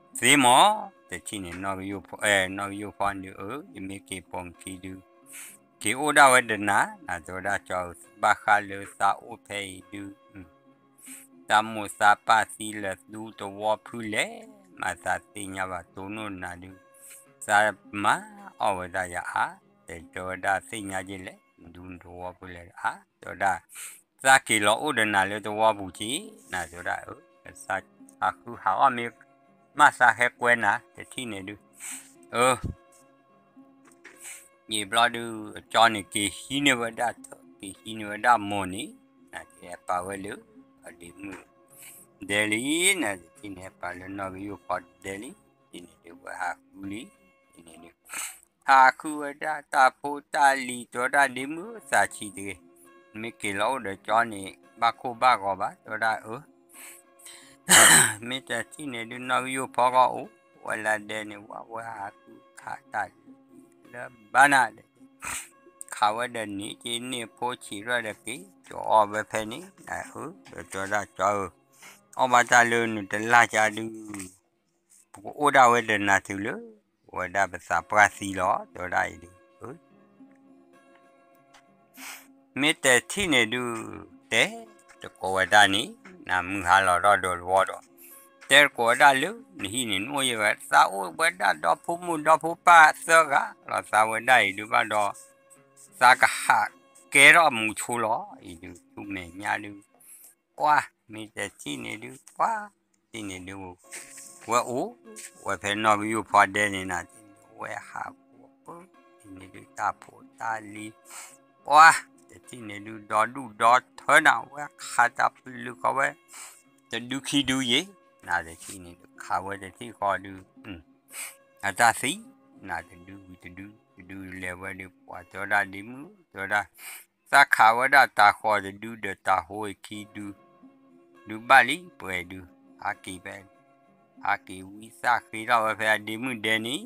သ့မး, တထံၣ်န့ၣ် နီၣ်ဂံၢ်ယိၣ်ဖီန့ၣ် အၢ ယမ့ၢ်က့ၤပိာ်နခံဒုး က့ၤအိၣ်ဒၣ်ဝဲဒီးနၤ, နၤတဲဝဲဒၣ်ကၠီဧၢ ဘၣ်ဃးလၢသးအိၣ်ဖဲအံၤဒုး သးမိၢ်သးပၢ်သံလၢာ်ဒူတဝီဖုလဲၣ်, မၤသးသ့ၣ်ညါဘၣ်တိၢ်နီၣ်နၤဒုး သးမၤအီၣ်ဝဲဒၣ်ယၤအါ, တဲတဲဝဲဒၣ်သ့ၣ်ညါက့ၤလဲၣ် ဒူတဝီဖုလဲၣ်အါ, တဲဝဲဒၣ် သးက့ၤလီၤအိၣ်ဒီးနၤလၢတဝီပူၤက့ၤ, နၤတဲဝဲဒၣ်အၢ သးဟးဃုဟးအီၣ်မ့ၢ် မးသးဟဲကွဲနၤ တထံၣ်န့ၣ်ဒုး အၢ ယံာ်ဘျီဒုး အကၠီန့ၣ် က့ၤဟံးန့ၢ်ဝဲဒၣ်ထၢၣ် က့ၤဟံးန့ၢ်ဝဲဒၣ်မိၢ်န့ၣ် နၤက့ၤဟဲပာ်ဝဲလၢ အဒ့မုၣ် ဒဲလံ, နၤတထံၣ်န့ၣ် ဟဲပာ်လၢနီၣ်ဂံၢ်ယိၣ်ဖီဒဲလံ, တထံၣ်န့ၣ်ဒုး ဝဲဟးဃုလံ, တထံၣ်န့ၣ်ဒုး ဟးဃုဝဲဒၣ်တၢ်ဖိတၢ်လံၤ တဲဝဲဒၣ်ဒ့မုၣ်သးဆံးတဂ့ၤ, မ့ၢ်က့ၤလီၤအိၣ်ဒီးကၠီန့ၣ် ဘၣ်ခိၣ်ဘၣ်ဂီၤဘၣ် တဲဝဲဒၣ်အၢ မ့ၢ်တထံၣ်န့ၣ်ဒုး နီၣ်ဂံၢ်ယိၣ်ဖီဃီအိၣ်ဝဲလၢဒဲန့ၣ် ဝဲဝဲဟးဃုခးတၢ်လၢဘၣ်နၤဒီး ခးဝဲဒီးန့ၣ်က့ၤန့ၢ်ဖိဆံးထီၣ်ဒီးက့ၤ ကၠီအီၣ်ဝဲဖဲန့ၣ် အၢ ဒီးတဲဝဲဒၣ်ကၠီဧၢ အီၣ်ဘၣ်တၢ်လၢနတလၢ်ကါဒုး ပကအိၣ်ဒၣ်ဝဲဒီးနၤတုၤလၢ ဝဲဒၣ်ပသးပှၢ်သံလီၤ တဲဝဲဒၣ်အံၤဒုး မ့ၢ်တထံၣ်န့ၣ်ဒုး တဲတကိးဝဲဒၣ်န့ၣ် နမုၢ်ဟါလီၤထီၣ်ဒီးတဝီဒီး တဲတကိးဝဲဒၣ်လၢ နဟံၣ်န့ၣ် နအိၣ်ယဲၢ်ဝဲ သးအိၣ်ဝဲဒၣ်ဒီဖိမိၢ်ဒီဖိပၢ်သၢဂၤလီၤ သးဝဲဒၣ်အံၤဒုးဘၣ်ဒီး သးကဟးကဲထီၣ်မူဆိလီၤ အံၤဒုး ဆူမဲာ်ညါဒုး ပှၤ မ့ၢ်တထံၣ်န့ၣ်ဒုး ပှၤ တထံၣ်န့ၣ်ဒုး ဝဲအိၣ်ဝဲဖဲနီၣ်ဂံၢ်ယိၣ်ဖီဒဲန့ၣ်နၤ တထံၣ်န့ၣ်ဒုး ဝဲဟးပူၤပၢ တထံၣ်န့ၣ်ဒုး တၢ်ဖိတၢ်လံၤ ပှၤ တထံၣ်န့ၣ်ဒုး ဒီဒူၣ်ဒီထၢနၤ ဝဲခးတၢ်ပလုးဃီဝဲ တဒုခံဒုယဲၢ် နၤတထံၣ်န့ၣ်ဒုး ခးဝဲတထံၣ်ဃီဒုး အတၢ်သံ နၤတဒုဝံၤတဒု တဒုလဲၤဝဲဒုး ပှၤတဲဝဲဒၣ်ဒ့မုၣ် တဲဝဲဒၣ် သးခးဝဲဒၣ်တၢ်ဃီတဒုဒီးတၢ်ဟိအခံဒု ဒုးဘၣ်လံ ပှဲၤဒုး ဟးက့ၤဖဲ ဟးက့ၤဝံသးဃ့ထီၣ်ဝဲဖဲအဒ့မုၣ်ဒဲန့ၣ်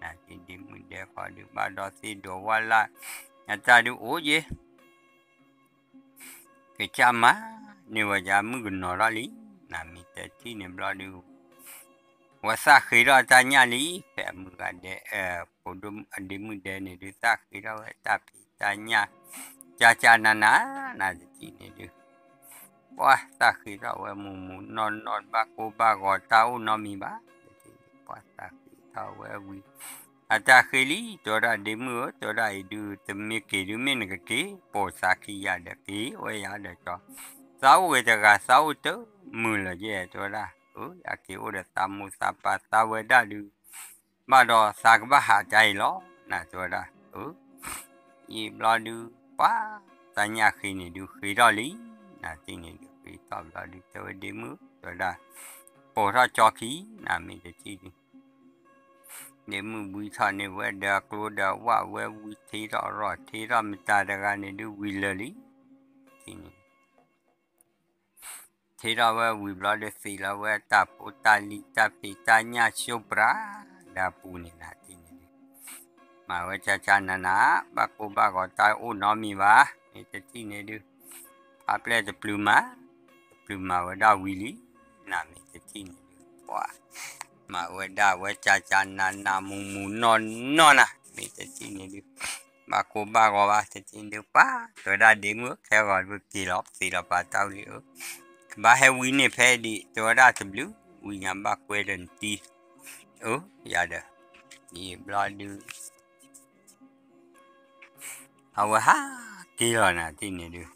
နၤက့ၤဒ့မုၣ်ဒဲဃီဒုးဘၣ်ဒီးသ့ၣ်ဒိးဝၣ်လၢ် အတၢ်ဒုးအိၣ်ယဲၢ် ကစၢ်မၤန့ၢ်ဝဲဒၣ်မုၣ်ကနီၤထီၣ်လံ နၤမ့ၢ်တထံၣ်န့ၣ်ဘျီဒုး ဝဲသးဃ့ထီၣ်တၢ်ညၣ်လံ ဖဲအမုၢ်ဂၤဒဲ အဒ့မုၣ်ဒဲန့ၣ်ဒုး သးဃ့ထီၣ်ဝဲတၢ်ဖံးတၢ်ညၣ် ကၢ်ကၢ်နၤနၤ နၤတထံၣ်န့ၣ်ဒုး ပှၤသးဃ့ထီၣ်ဝဲမူးမူးနီၢ်နီၢ် ဘၣ်ကိၢ်ဘၣ်ဂီၤတၢ်အိၣ်နီတမံၤဘၣ် တထံၣ်န့ၣ် ပှၤသးဃ့ထီၣ် အဝဲဝံၤ အတၢ်ဃ့လံ တဲဝဲဒၣ် ဒ့မုၣ်ဧၢ တဲဝဲဒၣ်အံၤဒုး တမ့ၢ်က့ၤဒုး မ့ၢ်နကက့ၤ ပိာ်သးခံယၤဒီးက့ၤဝဲယၤဒီးကီ သးအိၣ်ဂ့ၤတဂၤသးအိၣ်တမုာ်လၢၤယဲၢ် တဲဝဲဒၣ်, အက့ၤအိၣ်ဒီးသးမိၢ်သးပၢ်သးဝဲဒၣ်ဒုး ဘၣ်ဒီးသးကဘၣ်ဟးတၢ်အံၤလီၤ နၤတဲဝဲဒၣ်, အံၤဘျီဒုး ပှၤ သးညၣ်ဃ့န့ၣ်ဒုး ဃ့ထီၣ်လံ နၤတထံၣ်န့ၣ်ဒုး ဃ့ထီၣ်ဘျီဒုး တဲဝဲဒ့မုၣ် တဲဝဲဒၣ်, ပိာ်ထီၣ်ကၠီခံ နၤမ့ၢ်တထံၣ်ဒုး ဒ့မုၣ်ဘှံးထီၣ်န့ၢ်ဝဲဒီးကျိဒီးဝၣ်ဝဲဝံၤထ့ထီၣ်ရီၣ်ထ့ထီၣ်မတၤတဂၤန့ၣ်ဒုးဝံၤလၢာ်လံ, ထံၣ်န့ၣ် ထ့ထီၣ်ဝဲဝံၤဘျီဒုးသံးလီၤဝဲတၢ်ဖိတၢ်လံၤတၢ်ဖံးတၢ်ညၣ်ဆိပြး ဒီးအပူၤန့ၣ်နၤထံၣ်န့ၣ်ဒုး မၤဝဲကၠၢ်ကၠၢ်နးနး ဘၣ်ကိၢ်ဘၣ်ဂီၤတၢ်အိၣ်နီတမံၤဘၣ် မ့ၢ်တထံၣ်န့ၣ်ဒုး ဖးပျဲၢ်တပျုၤမၤ တပျုၤမၤဝဲဒၣ်ဝံၤလံ နၤမ့ၢ်တထံၣ်န့ၣ်ဒုး ပှၤ မၤဝဲဒၣ်ဝဲကၠၢ်ကၠၢ်နးနးမူးမူးနီၢ်နီၢ်နၤ မ့ၢ်တထံၣ်န့ၣ်ဒုး ဘၣ်ကိၢ်ဘၣ်ဂီၤဘၣ် တထံၣ်န့ၣ်ဒုး ပှၤ တဲဝဲဒၣ်ဒ့မုၣ် ခဲဂီၤဒုးက့ၤလီၤ သံးလီၤပာ်တၢ်ဝံၤလံဧၢ ကဘၣ်ဟဲဝံန့ၢ်ဖဲဒံး တဲဝဲဒၣ်တဘျုး ဝံညါဘၣ်ကွဲဒီးနတံၤ အၢ ယၤဒီး ယံာ်ဘျီဒုး အဝဲဟးက့ၤလီၤနၤထံၣ်န့ၣ်ဒုး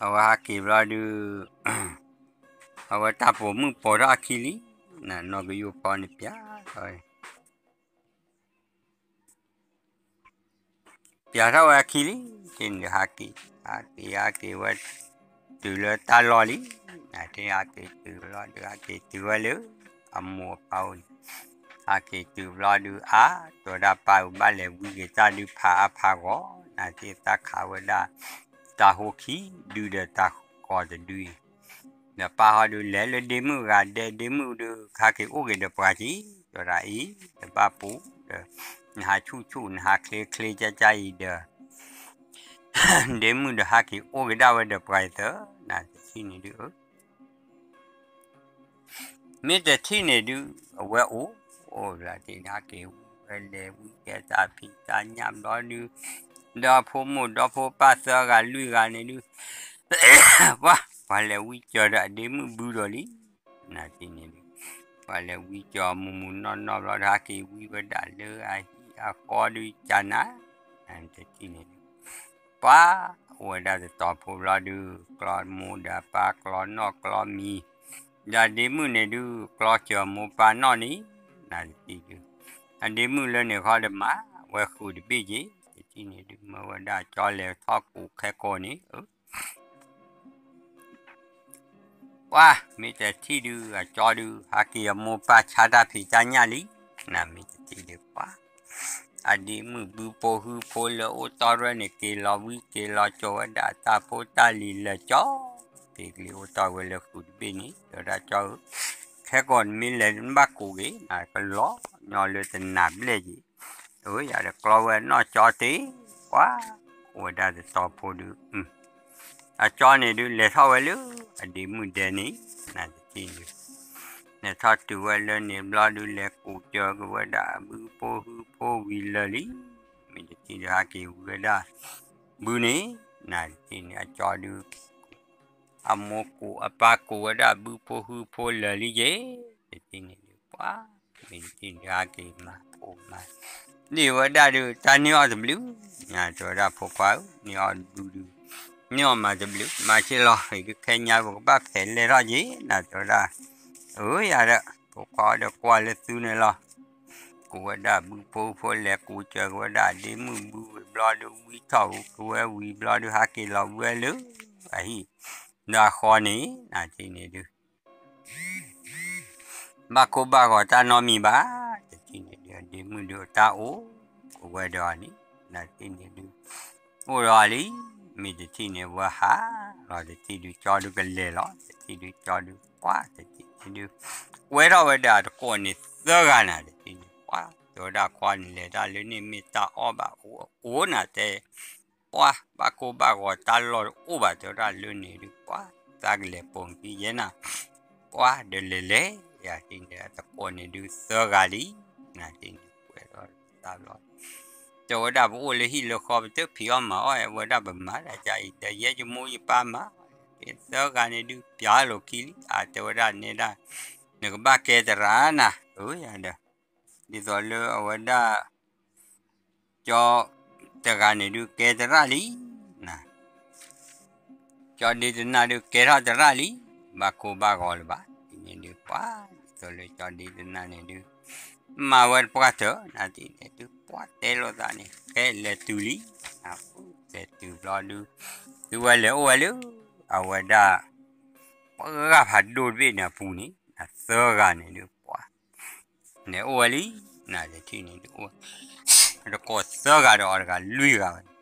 အဝဲဟးက့ၤဘျီဒုး အဝဲတၢ်ပိာ်မုၣ်ပိာ်ထီၣ်အခံလံ နနီၢ်ကယိၣ်ဖီန့ၣ်ပျးထီၣ်ဝဲ ပျးထီၣ်ဝဲအခံလံ ထံၣ်န့ၣ်ဒုးဟးက့ၤ ဟးက့ၤဟးက့ၤဝဲ တုၤလၢတၢ်လီၢ်လံ နထံၣ်ဟးက့ၤတုၤဘျီဒုး ဟးက့ၤတုၤဝဲလၢ အမိၢ်အပၢ်အိၣ်န့ၣ် ဟးက့ၤတုၤဘျီဒုး အါ တဲဝဲဒၣ်ပၢ်ဧၢ ဘၣ်လဲၤဝံက့ၤတၢ်ဒုးဖးအါဖးဂီၤ နထံၣ်တၢ်ခးဝဲဒၣ် တၢ်ဟိခံဒုဒီးတၢ်ဃီတဒုအံၤ ဒီးပၢ်ဟီဒုးလဲၤလၢဒ့မုၣ်ဂၤဒဲ ဒ့မုၣ်ဒုး ဟးက့ၤအိၣ်က့ၤဒီးပှၤက့ၤ တဲဝဲဒၣ်အံၤ တဘၣ်ပူၤဒီး နဟးဆူၣ်ဆူၣ် နဟးချ့ချ့ကၠၢ်ကၠၢ်အံၤဒီး ဒ့မုၣ်ဒီးဟးက့ၤအိၣ်က့ၤဒၣ်ဝဲဒီးပှၤအံၤသၢ နတထံၣ်န့ၣ်ဒုး မ့ၢ်တထံၣ်န့ၣ်ဒုး အဝဲအိၣ် အိၣ်ဘျီဒုး ဟးက့ၤဝံဝဲလဲၤဝံကဲတၢ်ဖံးတၢ်ညၣ်ဘျီဒုး ဒီဖိမိၢ်ဒီဖိပၢ်သၢဂၤလွံၢ်ဂၤန့ၣ်ဒုး ပှၤ ပှၤလဲၤဝံကၢၤဒီးအဒ့မုၣ်ဘုဒီးလံ နတထံၣ်န့ၣ်ဒုး ပှၤလဲၤဝံကၢၤမူးမူးနီၢ်နီၢ်ဘျီဒုး ဟးက့ၤဝံဝဲဒၣ်လၢအဟံၣ်အဃီဒုးကနၤ နတထံၣ်န့ၣ်ဒုး ပှၤ အိၣ်ဝဲဒၣ်တတီၤဖိဘျီဒုး ကျီမိၢ်ဒီးပၢ်ကျီနီၢ်ကျီမံၤ ဒီးဒ့မုၣ်န့ၣ်ဒုး ကျီစၢၤမိၢ်ပၢ်နီၢ်န့ၣ် နတထံၣ်ဒုး အဒ့မုၣ်လၢန့ၣ်ဃီဒီးမၤဝဲဃုာ်တဘ့ၣ်က့ၤ တထံၣ်န့ၣ်ဒုး မၢဝဲဒၣ်ကၠီလဲၤထီၣ်ကူးခဲကိာ်န့ၣ် ပှၤ မ့ၢ်တထံၣ်ဒုး အကၠီဒုး ဟးက့ၤအမိၢ်ပၢ်ဆါတၢ်ဖံးတၢ်ညၣ်လံ နမ့ၢ်တထံၣ်ဒုး ပှၤ အဒ့မုၣ်ဘုဖိဟုဖိလၢအိၣ်တီၢ်ရဲၣ်န့ၣ် က့ၤလီၤဝံက့ၤလီၤစိာ်ဝဲဒၣ်တၢ်ဖိတၢ်လံၤလၢာ်ကၠီ က့ၤကလံၤအိၣ်တီၢ်ဝဲလၢဃုာ်တဘ့ၣ်န့ၣ် တဲဝဲဒၣ်ကၠီဧၢ ခဲကိာ်နမ့ၢ်လဲၤနဘၣ်ကူးက့ၤ နကလီၤညီလၢတနၤဘျဲၣ်က့ၤ အၢ ယၤဒီးကျီဝဲနီၢ်ကၠီတ့ၢ် ပှၤ အိၣ်ဝဲဒၣ်တတီၤဖိဒုး အကၠီန့ၣ်ဒုး လဲၤထီၣ်ဝဲလၢ အဒ့မုၣ်ဒဲန့ၣ် နတထံၣ်ဒုး လဲၤထီၣ်တုၤဝဲလၢန့ၣ်ဘျီဒုး လဲၤကူးစၢၤက့ၤဝဲဒၣ် ဘုဖိဟုဖိဝံၤလၢာ်လံ မ့ၢ်တထံၣ်ဒုး ဟးက့ၤဝံၤဝဲဒၣ် ဘုန့ၣ် နတထံၣ်န့ၣ် အကၠီဒုး အမိၢ်ကူးအပၢ်ကူးဝဲဒၣ် ဘုဖိဟုဖိလၢာ်လံက့ၤ တထံၣ်န့ၣ်ဒုး ပှၤ မ့ၢ်တထံၣ်ဒုး ဟးက့ၤမၤအိၣ်မၤ န့ၢ်ဝဲဒၣ်ဒုး တၢ်န့ၢ်အီၣ်တဘျုး နတဲဝဲဒၣ်ဖိခွါဧၢ န့ၢ်အီၣ်တဘျုးဒုး န့ၢ်အီၣ်မၤတဘျုး မၤစ့ၢ်လီၤ အံၤဒုးခဲညါပကဘၣ်ဖဲးလဲၢ်ထီၣ်က့ၤ နတဲဝဲဒၣ် အၢ ယၤဒီး ဖိခွါဒီးကွၢ်လၢသုန့ၣ်လီၤ ကူးဝဲဒၣ်ဘုဖိဟုဖိလဲၤကူးစၢၤက့ၤဝဲဒၣ် ဒ့မုၣ်ဘုဝံၤဘျီဒုး ဝံထီၣ်က့ၤဝဲဝံၤဘျီဒုး ဟးက့ၤလီၤဝဲလၢ အဟံၣ် ဒီးအဃီန့ၣ် နတထံၣ်န့ၣ်ဒုး ဘၣ်ကိၢ်ဘၣ်ဂီၤတၢ်နီတမံၤဘၣ် တထံၣ်န့ၣ်ဒုး အဒ့မုၣ်ဒုးတၢ်အိၣ်က့ၤဝဲဒီးအီၤန့ၣ် နတထံၣ်န့ၣ်ဒုး အိၣ်ဒီးအီၤလံ မ့ၢ်တထံၣ်န့ၣ် ဝဲဟးလီၤ တထံၣ်ဒုးကၠီဒုးကလဲၤလီၤ တထံၣ်ဒုးကၠီဒုး ပှၤ တထံၣ်န့ၣ်ဒုး ကွဲထီၣ်ဝဲဒၣ်တကိးန့ၣ်သၢဂၤနၤ တထံၣ်န့ၣ် ပှၤ တဲဝဲဒၣ်ခွါန့ၣ် လဲၤတၢ်လၢန့ၣ်မ့ၢ်တၢ်အီၣ်ဘၣ်အိၣ်အိၣ်နၤတဲ ပှၤ ဘၣ်ကိၢ်ဘၣ်ဂီၤတၢ်လီၢ်တအိၣ်ဘၣ် တဲဝဲဒၣ်လၢန့ၣ်ဒုး ပှၤ သးကလဲၤပိာ်နခံယဲနၤ ပှၤ ဒီးလဲၤလဲၤ ယၤတထံၣ်န့ၣ် တကိးန့ၣ်ဒုးသၢဂၤလံ နတထံၣ်န့ၣ် ကွဲထီၣ်တၢ်လီၢ် တဲဝဲဒၣ်ပအိၣ်လၢဟံၣ်လၢဃီ ပတဖံးအီၣ်မၤအီၣ်ဝဲဒၣ်ပမၤတၢ်ကါအံၤ ဒီးယဲယမိၢ်ယပၢ်မၤ သၢဂၤန့ၣ်ဒုး ပျးလိာ်ခံလံ အတဲဝဲဒၣ်နဲဒၣ် နကဘၣ်ကဲသရၣ်နၤ အၢ ယၤဒီး ဒ်သိးလၢအဝဲဒၣ် ကၠီတဂၤန့ၣ်ဒုးကဲသရၣ်လံ, ကၠီဒ့တနၢ်ဒုးကဲထီၣ်သရၣ်လံ, ဘၣ်ကိၢ်ဘၣ်ဂီၤလၢၤဘၣ်, ဒ်န့ၣ်ဒုးပှၤ ဒ်သိးလၢကၠီဒ့တနၢ်န့ၣ်ဒုး မၤဝဲတပှၢ်တၢၢ် နၤဒ်န့ၣ်ဒုး ပှၤတဲလိာ်သးန့ၣ် ကဲလဲၤတုၤလံ, လဲၤတုၤဘျီဒုး သုဝဲလဲၤအိၣ်ဝဲလၢ အဝဲဒၣ် ပှၤဂၤဖးဒိၣ်တဘ့ၣ်န့ၣ်အပူၤန့ၣ် သၢဂၤန့ၣ်ဒုးပှၤ လဲၤအိၣ်ဝဲလံ, နၤတထံၣ်န့ၣ်ဒုးအိၣ် တကိးသၢဂၤဒီးအီၤတဂၤလွံၢ်ဂၤဝဲန့ၣ်,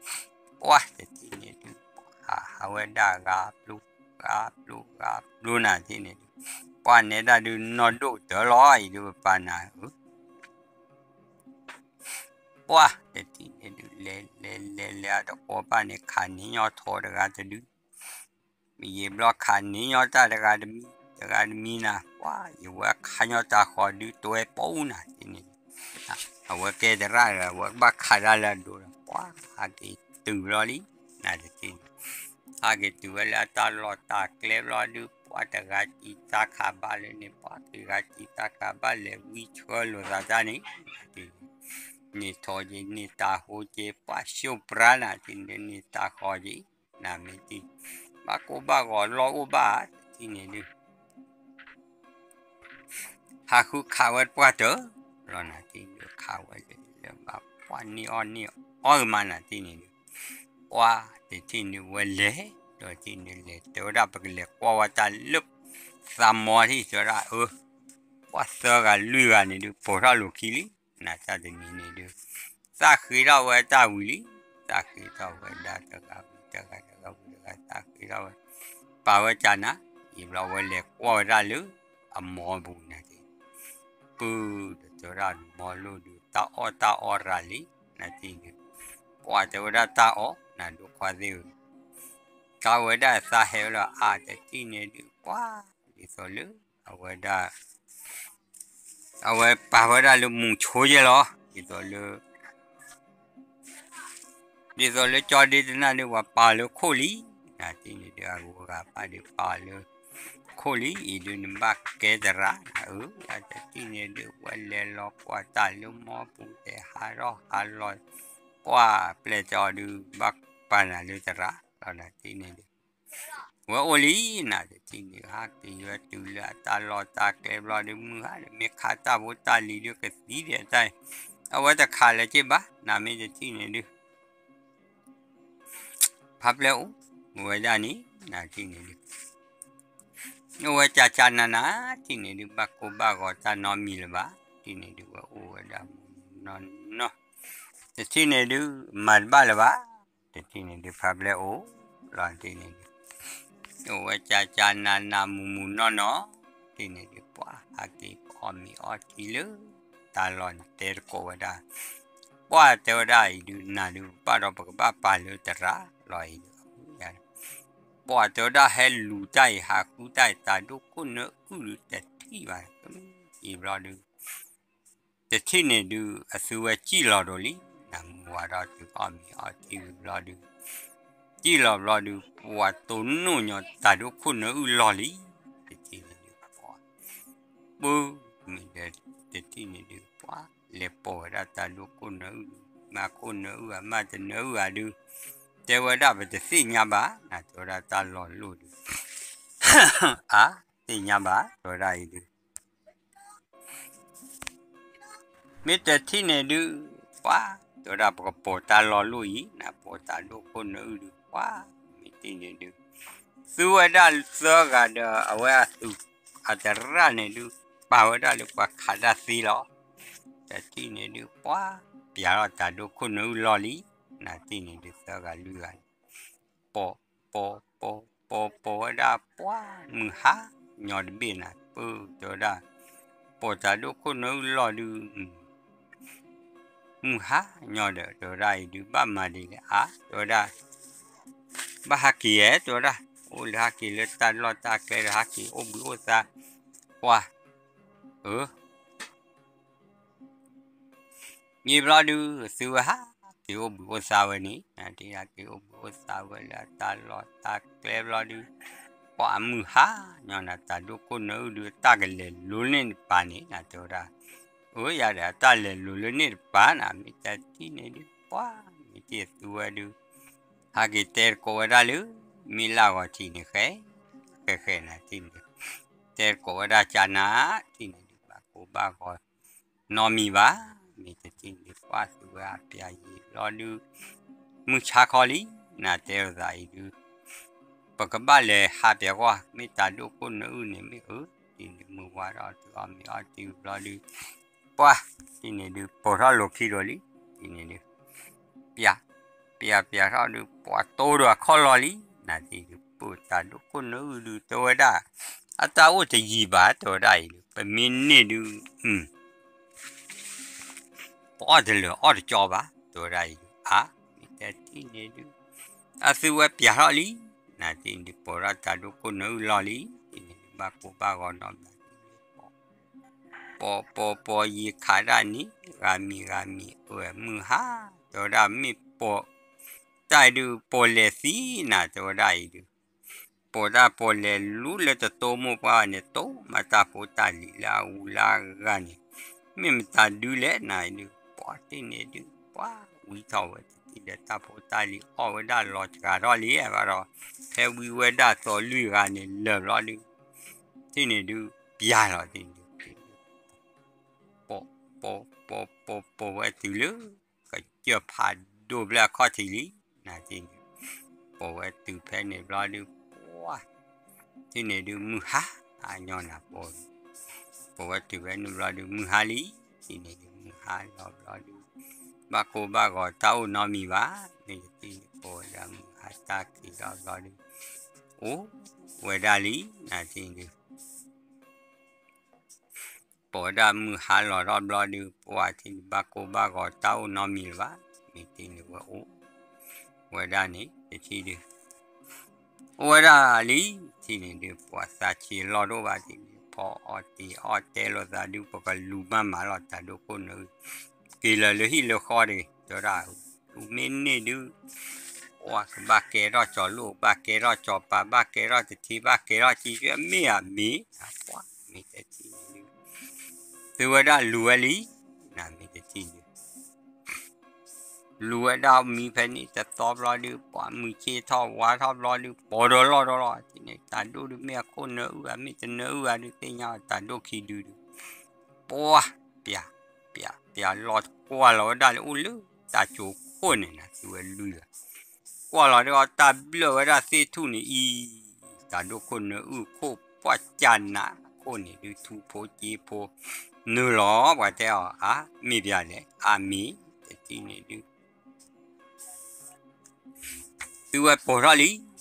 ပှၤတထံၣ်န့ၣ်ဒုး ပှၤဟးဝဲဒၣ်ဂၤပျိ ဂၤပျိ ဂၤပျိနၤတထံၣ်န့ၣ်ဒုး ပှၤနဲဒၣ်ဒုးနီၢ်ဒိၣ်ကတၢၢ်လီၤ အံၤဒုးပပာ်နၤဧၢ ပှၤတထံၣ်န့ၣ်ဒုး လဲၤ လဲၤ လဲၤ လဲၤအတကိးဘၣ်န့ၣ် ခးန့ၢ်ညီထီၣ်တဂၤတဒု မ့ၢ်ယံာ်ဘျီခးန့ၢ်ညီတၢ်တဂၤတမံၤ တဂၤတမံၤနၤ ပှၤ ယဝဲခးညီတၢ်ဃီဒုး တွဲပူၤနၤတထံၣ်န့ၣ်ဒုး အဝဲကဲသရၣ်ဒီး အဝဲကဘၣ်ခးတၢ်လၢအဒိဒီး ပှၤဟးက့ၤတုၤဘျီလံ နၤတထံၣ်န့ၣ် ဟးက့ၤတုၤဝဲလၢအတၢ်လီၢ်တၢ်ကျဲဘျီဒုး ပှၤတဂၤစံးတၢ်ခးဘၣ်လၢန့ၣ် ပှၤတဂၤစံးတၢ်ခးဘၣ်လဲၤဝံဆှၢလိာ်သးတၢ်န့ၣ် နထံၣ်န့ၣ် န့ၢ်ထီၣ်က့ၤ န့ၢ်တၢ်ဟိက့ၤ ပှၤၡိၣ်ပြါနၤတထံၣ်န့ၣ် န့ၢ်တၢ်ဃီက့ၤ နမ့ၢ်တံၢ် ဘၣ်ကိၢ်ဘၣ်ဂီၤလီၢ်အိၣ်ဘၣ် တထံၣ်န့ၣ်ဒုး ဟးဃုခးဝဲတပှၢ်တၢၢ်လီၤနၤတထံၣ်န့ၣ်ဒုး ခးဝဲလၢလၢဘၣ်ပှၤန့ၢ်အီၣ်န့ၢ်အီၣ်ကမးနၤတထံၣ်န့ၣ်ဒုး ပှၤတထံၣ်န့ၣ်ဝဲလဲၤ ဒီးတထံၣ်န့ၣ်လဲၤ တဲဝဲဒၣ်ပကလဲၤကွၢ်ဝဲတၢ်လၢ သးမီထံၣ်တဲဝဲဒၣ်အၢ ပှၤသၢဂၤလွံၢ်ဂၤန့ၣ်ဒုး ပိာ်ထီၣ်လိာ်ခံလံ နၤတၢ်တနံၤန့ၣ်ဒုး သးဃ့ထီၣ်ဝဲတၢ်ဝံၤလံ သးဃ့ထီၣ်ဝဲဒၣ်တဂၤဝံၤတဂၤ တဂၤဝံၤတဂၤ သးဃ့ထီၣ်ဝဲ ပာ်ဝဲကနၤ ယံာ်ဘျီဝဲလဲၤကွၢ်ဝဲဒၣ်လၢ အမီပူၤနၤတထံၣ် ပုၢ်ဒီးတဲဝဲဒၣ်မီလိၣ်ဒုး တၢ်အီၣ်တၢ်အီရၤလံ နၤတထံၣ်န့ၣ် ပှၤတဲဝဲဒၣ်တၢ်အီၣ် နၤဒိခွါသ့ၣ်ဧၢ တၢ်ဝဲဒၣ်သးဟဲဝဲလီၤ အါ တထံၣ်န့ၣ်ဒုး ပှၤ ဒ်သိးလၢ အဝဲဒၣ် အဝဲပာ်ဝဲဒၣ်လၢမူဆိယဲလီၤ ဒ်သိးလၢ ဒ်သိးလၢကၠီဒ့တနၢ်ဒုး ပှၤပာ်လၢခိၣ်လံ နၤတထံၣ်န့ၣ်ဒုး အဂုၤအဂၤဘၣ်ဒုးပာ်လၢ ခိၣ်လံ အံၤဒုးနဘၣ်ကဲသရၣ် အၢ တထံၣ်န့ၣ်ဒုး ဝဲလဲၤလီၤကွၢ်တၢ်လၢမီပူၤ တဲဟးထီၣ်ဟးလီၤ ကွၢ်ပျဲၢ်တီဒုး ဘၣ်ပာ်နၤလၢသရၣ်လီၤ နၤတထံၣ်န့ၣ်ဒုး ဝဲအိၣ်လံ နၤတထံၣ်န့ၣ် ဟးက့ၤဝဲတုၤလၢအတၢ်လီၢ်တၢ်ကျဲဘျီဒုး မုၢ်ဟါဒီး မ့ၢ်ခးတၢ်ဖိတၢ်လံၤဒုး ကသံဒဲးတၢ် အဝဲတခးလၢၤက့ၤဘၣ် နၤမ့ၢ်တထံၣ်န့ၣ်ဒုး ဖးပျဲၢ်အိၣ်ဝဲဒၣ်န့ၣ် နၤတထံၣ်န့ၣ်ဒုး အိၣ်ဝဲကၢ်ကၢ်နးနး တထံၣ်န့ၣ်ဒုး ဘၣ်ကိၢ်ဘၣ်ဂီၤတၢ်နီတမံၤလၢၤဘၣ် တထံၣ်န့ၣ်ဒုး ဝဲအိၣ်ဝဲဒၣ်မူနီၢ်နီၢ် တထံၣ်န့ၣ်ဒုး မၤတဘၣ်လၢၤဘၣ် တထံၣ်န့ၣ်ဒုး ဖးပျဲၢ်အိၣ်လီၤ တထံၣ်န့ၣ်ဒုး အိၣ်ဝဲကၢ်ကၢ်နးနးမူမူနီၢ်နီၢ် တထံၣ်န့ၣ်ဒုး ပှၤဟးက့ၤအီၣ်မ့ၤအီထံလၢ တၢ်လီၢ်န့ၣ် တဲတကိးဝဲဒၣ် ပှၤတဲဝဲဒၣ်အံၤဒုး နၤဒုး ဘၣ်ဒီးပကဘၣ်ပာ်လၢသရၣ်လီၤအံၤဒုး ပှၤတဲဝဲဒၣ်ဟဲလူၤတၢ်အံၤ ဟးဃုတၢ်အံၤ တၢ်ဒိၣ်ခိၣ်နၢအုၣ်ဒုး တထံၣ်ဘၣ် အံၤဘျီဒုး တထံၣ်န့ၣ်ဒုး အသုဝဲစံၣ်လီၤဒိးလံ နမူဝါဒီးသုအီၣ်မ့ၤအီထံဝံၤဘျီဒုး စံၣ်လီၤဘျီဒုး ပှၤတိၢ်နီၣ်ညီတၢ်ဒိၣ်ခိၣ်နၢအုၣ်လီၢ်လံ တထံၣ်န့ၣ်ဒုး ပှၤ ပၢ်မ့ၢ်ဒီး တထံၣ်န့ၣ်ဒုး ပှၤလဲၤပိာ်ဝဲဒၣ်တၢ်ဒိၣ်ခိၣ်နၢအုၣ်ဒုး မၤခိၣ်နၢအုၣ်အမးတနၢအုၣ်ဂၤဒုး တဲဝဲဒၣ်ပတသ့ၣ်ညါဘၣ် နၤတဲဝဲဒၣ်တၢ်လီၢ်လိၣ်ဒုး အါ သ့ၣ်ညါဘၣ် တဲဝဲဒၣ်အံၤဒုး မ့ၢ်တထံၣ်န့ၣ်ဒုး ပှၤ တဲဝဲဒၣ်ပကပိာ်တၢ်လီၢ်လိၣ်အံၤ နၤပိာ်တၢ်ဒိၣ်ခိၣ်နၢအုၣ်ဒုး ပှၤ မ့ၢ်တထံၣ်န့ၣ်ဒုး သုဝဲဒၣ်သၢဂၤဒီး အဝဲအသုး အသရၣ်န့ၣ်ဒုး ပာ်ဝဲဒၣ်လၢပှၤခးတၢ်သ့လီၤ တထံၣ်န့ၣ်ဒုး ပှၤ ပျးထီၣ်တၢ်ဒိၣ်ခိၣ်နၢအုၣ်လီၢ်လံ နၤတထံၣ်န့ၣ်ဒုး သၢဂၤလွံၢ်ဂၤန့ၣ် ပိာ် ပိာ် ပိာ် ပိာ် ပိာ်ဝဲဒၣ်ပှၤမုၢ်ဟါညီတဘ့ၣ်နၤ ပၢ်တဲဝဲဒၣ် ပိာ်တၢ်ဒိၣ်ခိၣ်နၢအုၣ်လီၢ်ဒုး မုၢ်ဟါညီဒီး တဲဝဲဒၣ်အံၤဒုး ဘၣ်မၤဒ်လဲၣ်အါ တဲဝဲဒၣ် ဘၣ်ဟးက့ၤဧဲ တဲဝဲဒၣ် အိၣ်လၢဟးက့ၤလၢတၢ်လီၢ်တၢ်ကျဲဒီး ဟးက့ၤအိၣ်ဘှံးအိၣ်သါ ပှၤ အၢ ယံာ်ဘျီဒုး သုဝဲဟးက့ၤအိၣ်ဘှံးအိၣ်သါဝဲန့ၣ် နၤတထံၣ်ဟးက့ၤအိၣ်ဘှံးအိၣ်သါဝဲလၢအတၢ်လီၢ်တၢ်ကျဲဘျီဒုး ပှၤမုၢ်ဟါညီနၤ တၢ်ဒိၣ်ခိၣ်နၢအုၣ်ဒုး တၢ်ကလဲၤလိန့ၢ်နပၤန့ၣ် နၤတဲဝဲဒၣ် အၢယၤဒီး အတၢ်လဲၤလိၤလၢန့ၣ်တပၤနၤ မ့ၢ်တထံၣ်န့ၣ်ဒုး ပှၤ မ့ၢ်တ့ၢ်သူဝဲဒုး ဟဲက့ၤတဲတကိးဝဲဒၣ်လၢ မ့ၢ်လၢဂီၤထံးန့ၣ် ဃဲ ဃဲဃဲနၤထံၣ်န့ၣ် တဲတကိးဝဲဒၣ်ကနၤ ထံၣ်န့ၣ်ဒုး ဘၣ်ကိၢ်ဘၣ်ဂီၤ နီတမံၤဘၣ် မ့ၢ်တထံၣ်န့ၣ် ပှၤသူဝဲအပျးယံာ်ဘျီဒုး မုၢ်ဆါခီလံ နၤတဲလိာ်သးအံၤဒုး ပကဘၣ်လဲၤဟးပၠးကွၢ် မ့ၢ်တၢ်ဒိၣ်ခိၣ်နၢအုၣ်န့ၣ်မ့ၢ်အၢ ထံၣ်န့ၣ်မုၢ်ဝါထီၣ်တုၤအီၣ်မ့ၤအီၣ်တုၤဘျီဒုး ပှၤ ထံၣ်န့ၣ်ဒုး ပိာ်ထီၣ်လိာ်ခံဒီးလံ ထံၣ်န့ၣ်ဒုး ပျး ပျးပျးထီၣ်ဒုး ပှၤတိဒီးအခီၣ်လီၤလံ နၤထံၣ်ဒုး ပၢ်တၢ်ဒိၣ်ခိၣ်နၢအုၣ်ဒုး တဲဝဲဒၣ် အတၢ်အိၣ်တယံာ်ဘၣ် တဲဝဲဒၣ်အံၤဒုး ပမ့ၢ်န့ၢ်ဒုး ပအီၣ်တလၢာ်အီၣ်တကၠီဘၣ် တဲဝဲဒၣ်အံၤဒုး အါ မ့ၢ်တဲထံၣ်န့ၣ်ဒုး အသုဝဲပျးထီၣ်လံ နၤထံၣ်ဒုး ပိာ်ထီၣ်တၢ်ဒိၣ်ခိၣ်နၢအုၣ်လီၤလံ ထံၣ်န့ၣ်ဒုး ဘၣ်ကိၢ်ဘၣ်ဂီၤနီတမံၤ ပိာ်ပိာ်ပိာ်ယံာ်ခးဒၣ်န့ၣ် ဂၤမံၤဂၤမံၤ အၢ မုၢ်ဟါ တဲဝဲဒၣ်မ့ၢ်ပိာ် တၢ်အံၤဒုး ပိာ်လဲၤသံနၤ တဲဝဲဒၣ်အံၤဒုး ပိာ်တၢ်ပိာ်လဲၤလူလၢတတိမိၢ်ပှၢ်န့ၣ် တိမၤတၢ်ဖိတၢ်လံၤလၢအဂုၤလၢအဂၤန့ၣ် မ့ၢ်မတၤဒုးလဲၣ်နၤအံၤဒုး ပှၤထံၣ်န့ၣ်ဒုး ပှၤဝံထီၣ်ဝဲတထံၣ်ဒီး တၢ်ဖိတၢ်လံၤအီၣ်ဝဲဒၣ်လီၤစှၤထီၣ်လံ ဘၣ်ဒီး ဖဲဝံဝဲဒၣ်သိးလွံၢ်ဂၤန့ၣ် လၢာ်ဘျီဒုး ထံၣ်န့ၣ်ဒုး ပျးလီၤထံၣ်န့ၣ်ဒုး ပိာ် ပိာ် ပိာ် ပိာ် ပိာ်ဝဲတုၤလၢ ကစၢၢ်ဖးဒိၣ်ဖျၢၣ်အခီၣ်ထံးလံ နၤထံၣ်န့ၣ် ပိာ်ဝဲတုၤဖဲန့ၣ်ဘျီဒုး ပှၤ ထံၣ်န့ၣ်ဒုးမုၢ်ဟါ အညီနၤပိာ် ပိာ်ဝဲတုၤဖဲန့ၣ်ဘျီဒုး မုၢ်ဟါလံ ထံၣ်န့ၣ်ဒုး မုၢ်ဟါလီၤဘျီဒုး ဘၣ်ကိၢ်ဘၣ်ဂီၤတၢ်အိၣ်နီတမံၤဘၣ် မ့ၢ်တထံၣ်န့ၣ် ပိာ်ဝဲဒၣ်မုၢ်ဟါတၢ်ခံးထီၣ်ဘျီဒုး အိၣ်ဝဲဒၣ်လံ နၤထံၣ်န့ၣ်ဒုး ပိာ်ဝဲဒၣ်မုၢ်ဟါလီၤထီၣ်ဘျီဒုး ပှၤထံၣ်န့ၣ် ဘၣ်ကိၢ်ဘၣ်ဂီၤတၢ်အိၣ်နီတမံၤလၢၤဘၣ် မ့ၢ်ထံၣ်န့ၣ်ဝဲအိၣ် ဝဲဒၣ်န့ၣ် တထံၣ်ဒုး အိၣ်ဝဲဒၣ်လံ ထံၣ်န့ၣ်ဒုး ပှၤသးဆံးလီၢ်ဒိၣ်ဘၣ် ထံၣ်န့ၣ် ဖီအီၣ်တ့ၤအီၣ်တဲလိာ်သးဒုး ပကလူၤမၤမၤလီၤတၢ်ဒိၣ်ခိၣ်နၢအုၣ် က့ၤလၢာ်လၢဟံၣ်လၢဃီတဂ့ၤ တဲဝဲဒၣ် မ့ၢ်န့ၢ်ဒုး ပှၤကဘၣ်ကဲထီၣ်ကၠီၤလိၣ် ဘၣ်ကဲထီၣ်ကၠီၤပၤ ဘၣ်ကဲထီၣ်တထံ ဘၣ်ကဲထီၣ်ကံကၢ မ့ၢ်ဧါမ့ၢ် ပှၤ မ့ၢ်တထံၣ်န့ၣ်ဒုး သုဝဲဒၣ်လူၤဝဲလံ နမ့ၢ်တထံၣ်ဒုး လူၤဝဲဒၣ်မံဖဲန့ၣ်တသီဘျီဒုး ပှၤမုၢ်ဆ့ၣ်ထီၣ်ဝါထီၣ်ဘျီဒုး ပိာ်ဒီးလီၢ်ဒီးလီၤ ထံၣ်န့ၣ် တၢ်ဒိၣ်ဒုးမ့ၢ်အခိၣ်နၢအုၣ်ဧါ မ့ၢ်တနၢအုၣ်ဧါဒုး သ့ၣ်ညါအီၤတၢ်ဒိၣ်ခံဒုဒုး ပှၤ ပျး ပျး ပျးလီၤကွၢ်လီၤဝဲဒၣ်လၢအိၣ်လၢတၢ်ကၠိခိၣ်န့ၣ်နၤ သုဝဲလွံၢ်ဂၤ ကွၢ်လီၤဒုးအီၤတၢ်ဘျၢၣ်ဝဲဒၣ်သ့ၣ်ထူၣ်န့ၣ်အံၤ တၢ်ဒိၣ်ခိၣ်နၢအုၣ်ခိၣ်ပှၢ်ကၢ်နးခိၣ်န့ၣ်ဒုး ထူဖိက့ဖိ နုာ်လီၤ ပှၤတဲအီၤ အါ မ့ၢ်ပျးလဲၣ် အါမ့ၢ် တထံၣ်န့ၣ်ဒုး သုဝဲပိာ်ထီၣ်လံ ဒီးလံ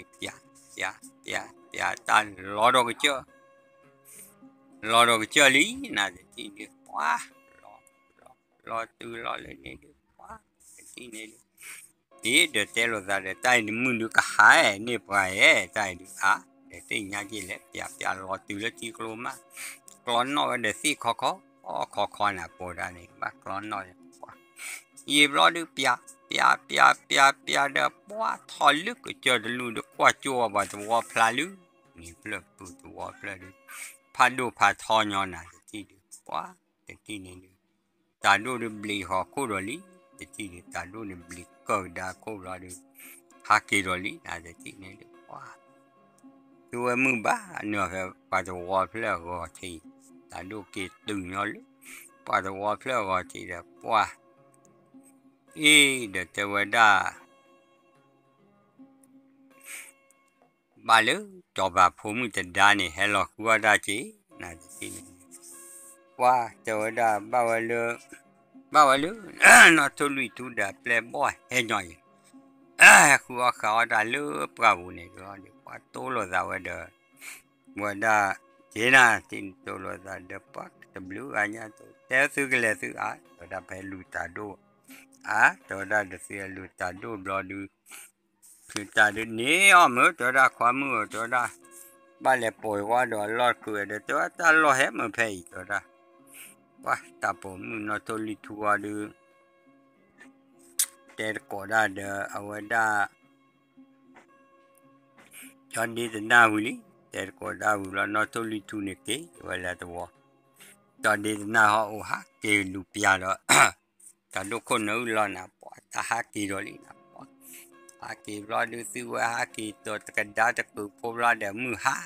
ပျး ပျး ပျး ပျးတၢ်လီၤဒီးကစၢၢ် လီၤဒီးကစၢၢ်လံ နတထံၣ်ဒုး ပှၤ လီၤ လီၤ လီၤတုၤလီၤလၢန့ၣ်ဒုး ပှၤ တထံၣ်န့ၣ်ဒုး အ့ ဒီးတဲလိာ်သးဒီး တၢ်အံၤတမုၢ်ဒုးကဟါန့ၢ်ပှၤဧဲ တၢ်အံၤဒုး အါ ဒီးသ့ၣ်ညါက့ၤလဲၣ် ပျး ပျးလီၤတုၤလၢထံကျိမး ကျီနီၣ်ဝဲဒီးသ့ၣ်ခီခီ ခီခီနၤ ပိာ်တၢ်န့ၣ် ဘၣ်ကျီနီၣ်ဒီး ပှၤ ယံာ်ဘျီဒုး ပျး ပျး ပျး ပျး ပျးဒီး ပှၤထီၣ်လၢကစၢၢ်တလူၢ်ဒီး ကွၢ်ကၠိအီၤပှၤသဝီဖျါလၢ န့ၣ်ဖျၢၣ်ပူၤသဝီဖျၢၣ်ဒုး ဖးဒိၣ်ဖးထီညီနၤ တထံၣ်ဒုး ပှၤ တထံၣ်န့ၣ်ဒုး တၢ်ဒိၣ်ဒုးဘျံးဟီၣ်ခိၣ်ဒီးလံ တထံၣ်ဒုး တၢ်ဒိၣ်န့ၣ်ဘျံးကၢၢ်ကဒါခိၣ်ဘျီဒုး ဟးက့ၤဒီးလံ နတထံၣ်န့ၣ်ဒုး ပှၤ သုဝဲမုၢ်ဘၣ်နုာ်ဖဲပှၤသဝီဖျၢၣ်အဂီၤထံး တၢ်ဒိၣ်က့ၤတုၤညီလၢ ပှၤသဝီဖျၢၣ်အဂီၤထံးဒီး ပှၤ အ့ ဒီးတဲဝဲဒၣ် ဘၣ်လၢစီၤပၤဖိမုၣ်တဒါန့ၣ် ဟဲလီၤဃုအီၣ်တၢ်က့ၤ နတထံၣ်န့ၣ် ပှၤတဲဝဲဒၣ် ဘၣ်ဝဲလၢ ဘၣ်ဝဲလၢ နီၣ်ထိၣ်လွံၢ်ထူဒီးပျဲၢ်ဘီၣ်ဟဲညီအံၤ ဟဲဃုအီၣ်ဃုအီၣ်တၢ်လၢပှၢ်ပူၤန့ၣ်ဒီး ပှၤတိလိာ်သးဝဲဒီး ဝဲဒၣ် က့ၤနၤ တထံၣ်န့ၣ်တိလိာ်သးဒီးပှၤတဘျုးဂၤညါ တဲသုကလဲၤသုအါ တဲဝဲဒၣ်ဖဲလူၤတၢ်ဒိၣ် အါ တဲဝဲဒၣ်ဒီးသုလူၤတၢ်ဒိၣ်ဘျီဒုး ဖုတၢ်ဒုးန့ၣ်အီၣ်မုၢ် တဲဝဲဒၣ်ခွါမုၣ်ဧၢ တဲဝဲဒၣ် ဘၣ်လဲၤပိာ်ယဝဲဒီးအလီၢ်တကုာ်ဒီး တဲဝဲတၢ်လီၢ်ဟဲမုၢ်ဖဲအံၤ တဲဝဲဒၣ် ပှၤတၢ်ပိာ်မုၣ်နီၣ်ထိၣ်လွံၢ်ထူအီၤဒုး တဲတကိးဒၣ်ဒီးအဝဲဒၣ် ကၠီဒ့တနၢ်ဝံၤလံ တဲတကိးဒၣ်ဝံၤဘျီ နီၣ်ထိၣ်လွံၢ်ထူန့ၣ်က့ၤဝဲလၢသဝီ ကၠီဒ့တနၢ်ဟီၣ်အိၣ်ဟးက့ၤလူၤပျၢ်ဒီး တၢ်ဒိၣ်ခိၣ်နၢအုၣ်လီၤနၤ ပှၤတၢ်ဟးက့ၤဒီးလံနၤ ပှၤ ဟးက့ၤဘျီဒုး သုဝဲဟးက့ၤဒီးတကဒါတကုးဖိဘျီဒီး မုၢ်ဟါ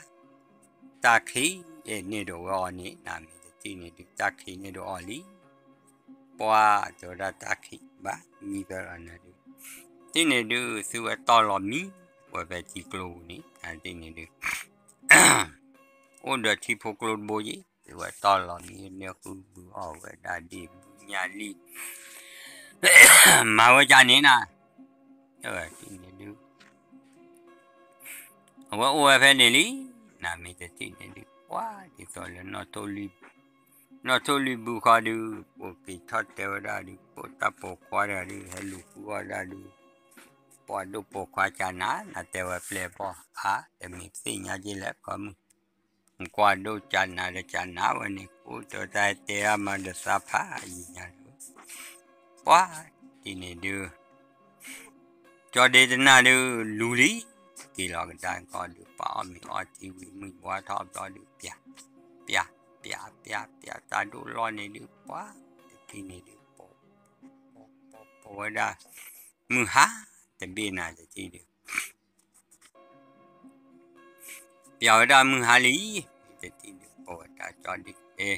တၢ်ခံးန့ၣ်ဒိးဝဲအီၤန့ၣ် နမ့ၢ်တထံၣ်န့ၣ်ဒုး တၢ်ခံးန့ၣ်ဒိးအီၤလံ ပှၤတဲဝဲဒၣ်တၢ်ခံးဘၣ် မံဖဲလီၤနၤဒုး တထံၣ်န့ၣ်ဒုး သုဝဲတီၢ်လီၤမံ ဝဲဖဲထံကျိပူၤန့ၣ် နတထံၣ်န့ၣ်ဒုး အိၣ်ဒီးထံဖိကျိတဘိယ့ၣ် သုဝဲတီၢ်လီၤမံ န့ၢ်ဃုဘုအီၣ်ဝဲဒၣ်ဒ့ၣ်ဘုညၣ်လံ မၤဝဲဒ်န့ၣ်နၤ တထံၣ်န့ၣ်ဒုး အဝဲအိၣ်ဝဲဖဲန့ၣ်လံ နမ့ၢ်တထံၣ်န့ၣ်ဒုး ပှၤဒ်သိးလၢ နီၣ်ထိၣ်လွံၢ်ဘုဃီဒုး ပှၤက့ၤထီၣ်တဲဝဲဒၣ်ဒုး ပှၤတၢ်ပိာ်ခွါတဂၤဒုး ဟဲလူၤဃုအီၣ်ဒၣ်ဒုး ပှၤဒိၣ်ပိာ်ခွါကနၤ နတဲဝဲပျဲၢ်ဘီၣ် အါ တမ့ၢ်သ့ၣ်ညါက့လဲၣ် ကီမုၢ် နကွၢ်ဒိၣ်ကနၤဒီးကနၤဝဲန့ၣ် အိၣ်ဒီးတၢ်တဲအါမးဒီးသးဖးအံၤညါဒုး ပှၤတထံၣ်န့ၣ်ဒုး ကၠီဒ့တနၢ်ဒုး လူၤလံ က့ၤလီၤကဒါကီဒုး ပှၤအီၣ်မ့ၤအီထံဝံၤ မုၢ်ဘှါထီၣ်ဘျီဒုး ပျၢ် ပျၢ် ပျၢ် ပျၢ် တၢ်ဒိၣ်လီၢ်န့ၣ်ဒုး ပှၤတထံၣ်န့ၣ်ဒုး ပိာ် ပိာ် ပိာ် ပိာ်ဝဲဒၣ် မုၢ်ဟါတဘ့ၣ်နၤတထံၣ်ဒုး ပျၢ်ဝဲဒၣ်မုၢ်ဟါလံ, မ့ၢ်တထံၣ်ဒုး ပိာ်ဝဲဒၣ်ကၠီဒ့,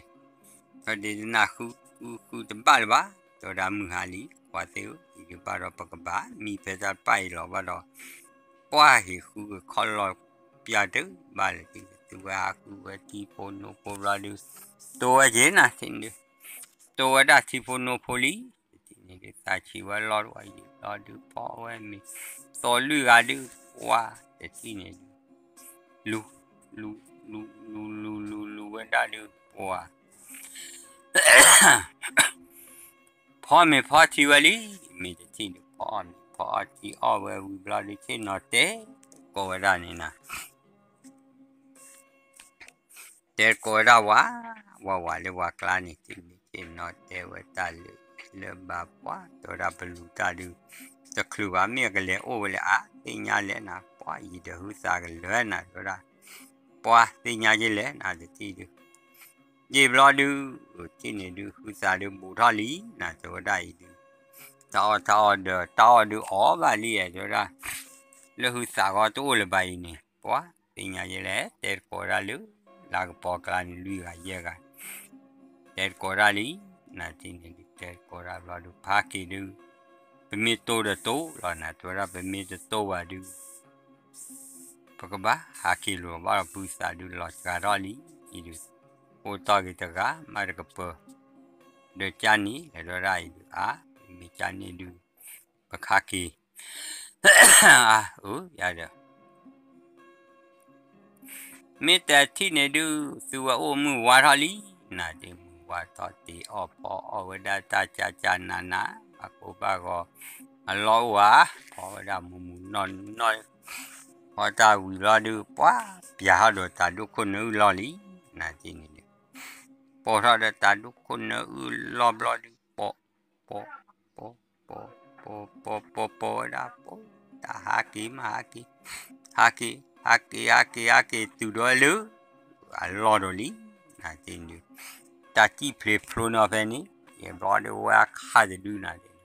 ကၠီဒ့တနၢ်ဃုဃုဃုတဘၣ်လၢၤဘၣ်, တဲဝဲဒၣ်မုၢ်ဟါလံ, ကွၢ်သ့ၣ်ဧၢ, အံၤဒုးဘၣ်ဒီးပကဘၣ်မံဖဲတၢ်တပၢ်အံၤလီၤဘၣ်ဒီး, ပှၢ်ဟ့ၣ်ဃုကခီၣ်လီၤပျၢ်တဘၣ်လၢၤ, သုဝဲဟးဃုဝဲထံဖိနိဖိဘျီဒုး, တိဝဲက့ၤနၤ တထံၣ်ဒုး, တိဝဲဒၣ်ထံဖိနိဖိလံ, တထံၣ်န့ၣ်ဒုး သးဆံးဝဲလီၤတဝဲယံၤလီၤဒုး ဖီဝဲမ့ၤ, သီလွံၢ်ဂၤဒုး ပှၢ်တထံၣ်န့ၣ်ဒုး လူၤ လူၤ လူၤ လူၤ လူၤ လူၤဝဲဒၣ်ဒုး ပှၢ် ဖီမ့ၤဖီထံဝဲလံ, မ့ၢ်တထံၣ်ဒုး ဖီအီၣ်မ့ၤဖီအီၣ်ထံအီၣ်ဝဲဝံၤဘျီဒုး ဆ့ၣ်နီၤတဲ ကိးဝဲဒၣ်န့ၣ်နၤ တဲကိးဝဲဒၣ်ဝၤ, ဝၤဝၤလၢပှၤကျါန့ၣ် တမ့ၢ်ဆ့ၣ်နီၤတဲဝဲတၢ်လၢ လၢဘၣ်ပှၢ် တဲဝဲဒၣ်ပလူၤတၢ်ဒုး တချုးဘၣ် မ့ၢ်အကလဲၤအိၣ်ဝဲလဲၣ် အါ သ့ၣ်ညါလဲၣ်နၤ ပှၢ်ယံၤဒီးဟုသးကလၢနၤ တဲဝဲဒၣ်, ပှၢ်သ့ၣ်ညါယလဲၣ်နၤ တထံၣ်ဒုး ယံာ်ဘျီဒုး တထံၣ်န့ၣ်ဒုး ဟုသးဒုးဘူးထီၣ်လံ နၤတဲဝဲဒၣ်အံၤဒုး, တၢ်အီၣ်တၢ်အီဒီး တၢ်အီၣ်ဒုးအီၣ်ဘၣ်လံ တဲဝဲဒၣ်, လၢဟုသးဂီၢ်တအိၣ်လၢၤဘၣ်အံၤန့ၣ် ပှၢ်သ့ၣ်ညါယလဲၣ် တဲတကိးဒၣ်လၢ လၢကပီၤကျါန့ၣ် လွံၢ်ဂၤယဲၢ်ဂၤ တဲတကိးဒၣ်လံ, နၤတထံၣ်န့ၣ်ဒုး တဲတကိးဒၣ်ဘျီဒုး ဖးက့ၤဒုး, ပမ့ၢ်တိၢ်ဒီးတိၢ်လီၤ နၤတဲဝဲဒၣ် ပမ့ၢ်တတိၢ်ဘၣ်ဒုး ပကဘၣ်ဟးက့ၤလိာ်ဘၣ်ဒီး ဖုသးဒုးလီၤစှၤထီၣ်လံ, အံၤဒုး အိၣ်တီၢ်က့ၤတဂၤ မၤတကပၢၤ, ဒီးကၢ်န့ၣ် လဲၤဒီဒၣ်အံၤဒုး အါ မ့ၢ်ကၢ်န့ၣ်ဒုး ပခါက့ၤ အါ အၢ ယၤဒီး မ့ၢ်တထံၣ်န့ၣ်ဒုး သုဝဲအိၣ်မုၢ်ဝါထီၣ်လံ, နၤဒုးမုၢ်ဝါထီၣ်တ့ၢ်အီၣ်ဖီအီၣ်ဝဲဒၣ်တၢ်ကၢ်ကၢ်နးနး ဘၣ်ကိၢ်ဘၣ်ဂီၤ အလီၢ်အိၣ်ဧါ, ဖီဝဲဒၣ်မူးမူးနီၢ်နီၢ်, ဖီတၢ်ဝံၤလီၤဒုး ပှၢ်ပျၢ်ထီၣ်ဒီးတၢ်ဒိၣ်ခိၣ်နၢအုၣ်လီၢ်လံ, နၤတထံၣ်န့ၣ်ဒုး ပိာ်ထီၣ်ဒီးတၢ်ဒိၣ်ခိၣ်နၢအုၣ်လီၢ်ဘျီဒုး ပိာ် ပိာ် ပိာ် ပိာ် ပိာ် ပိာ် ပိာ်ဝဲဒၣ် ပိာ် တၢ်ဟးက့ၤမးဟးက့ၤ, ဟးက့ၤ ဟးက့ၤ ဟးက့ၤ ဟးက့ၤ တုၤဒီးလၢ အလီၢ်ဒီးလံ, နၤတထံၣ်ဒုး တၢ်စံၣ်ဖျ့ဖျိနီၤဖဲန့ၣ်, ယဘျီဒုးဝဲအခါတဒုနၤဒုး,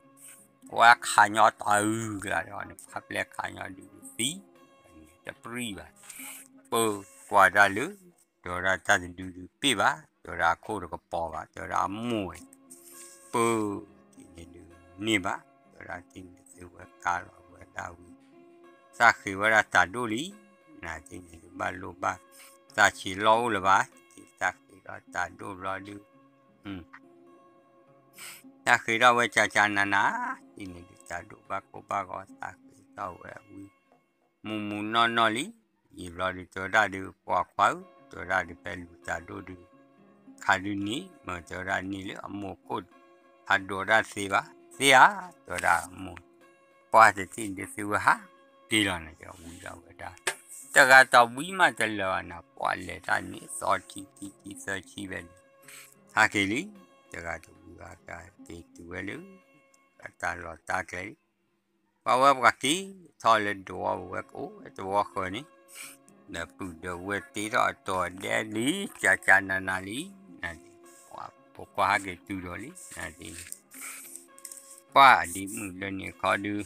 ဝဲအခါညီတၢ်အုၣ်ကလါဒီး နဖးပျဲခါညီဒုးသံ, တပြံၣ်ဘၣ်, ပၢၤကွၢ်တၢ်လၢ တဲဝဲဒၣ်တၢ်တဒုဒုးပ့ၢ်ဘၣ်, တဲဝဲဒၣ်အခိၣ်တကပီၤဘၣ်, တဲဝဲဒၣ်အမိၢ်ဝဲ, ပၢၤတထံၣ်န့ၣ်ဒုးန့ၢ်ဘၣ်, တဲဝဲဒၣ်တထံၣ်န့ၣ်သုဝဲကါလီၤဝဲဒၣ်ဝံၤ, သးဃ့ဝဲဒၣ်တၢ်ဒိၣ်လံ, နၤတထံၣ်န့ၣ်ဒုးဘၣ်လိၣ်ဘၣ်, သးဆံးလီၢ်အိၣ်လၢၤဘၣ်, တထံၣ်သးဃ့ဒီးတၢ်ဒိၣ်ဘျီဒုး, တၢ်ဃ့ထီၣ်ဝဲကၢ်ကၢ်နးနး, တထံၣ်န့ၣ်ဒုးတၢ်ဒိၣ်ဘၣ်ကိၢ်ဘၣ်ဂီၤ သးဃ့ထီၣ်ဝဲဝံၤ မူးမူးနီၢ်နီၢ်လံ, ယံာ်ဘျီဒုးတဲဝဲဒၣ်ဒုး ပှၤခွါဧၢ, တဲဝဲဒၣ်ဒုးဖဲလူၤတၢ်ဒိၣ်ဒုး, ခါဒုးန့ၣ် မ့ၢ်တဲဝဲဒၣ်န့ၣ်လၢအမိၢ်ခိၣ်, ဟးဒိးဒၣ်သ့ဘၣ်, သ့ဧါ, တဲဝဲဒၣ်အမိၢ်, ပှၢ်တထံၣ်ဒုးသုဝဲဟးက့ၤလီၤန့ၣ် ဝံၤဒီးဝဲဒၣ်, တဂၤတဝံၤမးတလၢာ်ဘၣ်နၤ ပှၢ်လဲၤတၢ်န့ၣ် သီခံခံခံသၢဆံဖဲန့ၣ်, ဟးက့ၤလံ, တဂၤတဝံၤဘၣ်က့ၤတုၤဝဲလၢ အတၢ်လီၢ်တၢ်ကျဲလံ, ပှၤဝဲပှၤက့ၤထီၣ်လၢဒွးဝဲကအိၣ်ဝဲတဝီဃၢၤန့ၣ်, ဒီးပုၢ်ဒီးဝဲၢ်တ့ထီၣ်အတီၤဒဲလံ, ကၢ်ကၢ်နးနးလံ, နၤဒုး ပှၤ ဖိခွါဟဲက့ၤတုၤဒီးလံ, ပှၢ်ဒ်မုၣ်ဒၢန့ၣ်ခီဒုး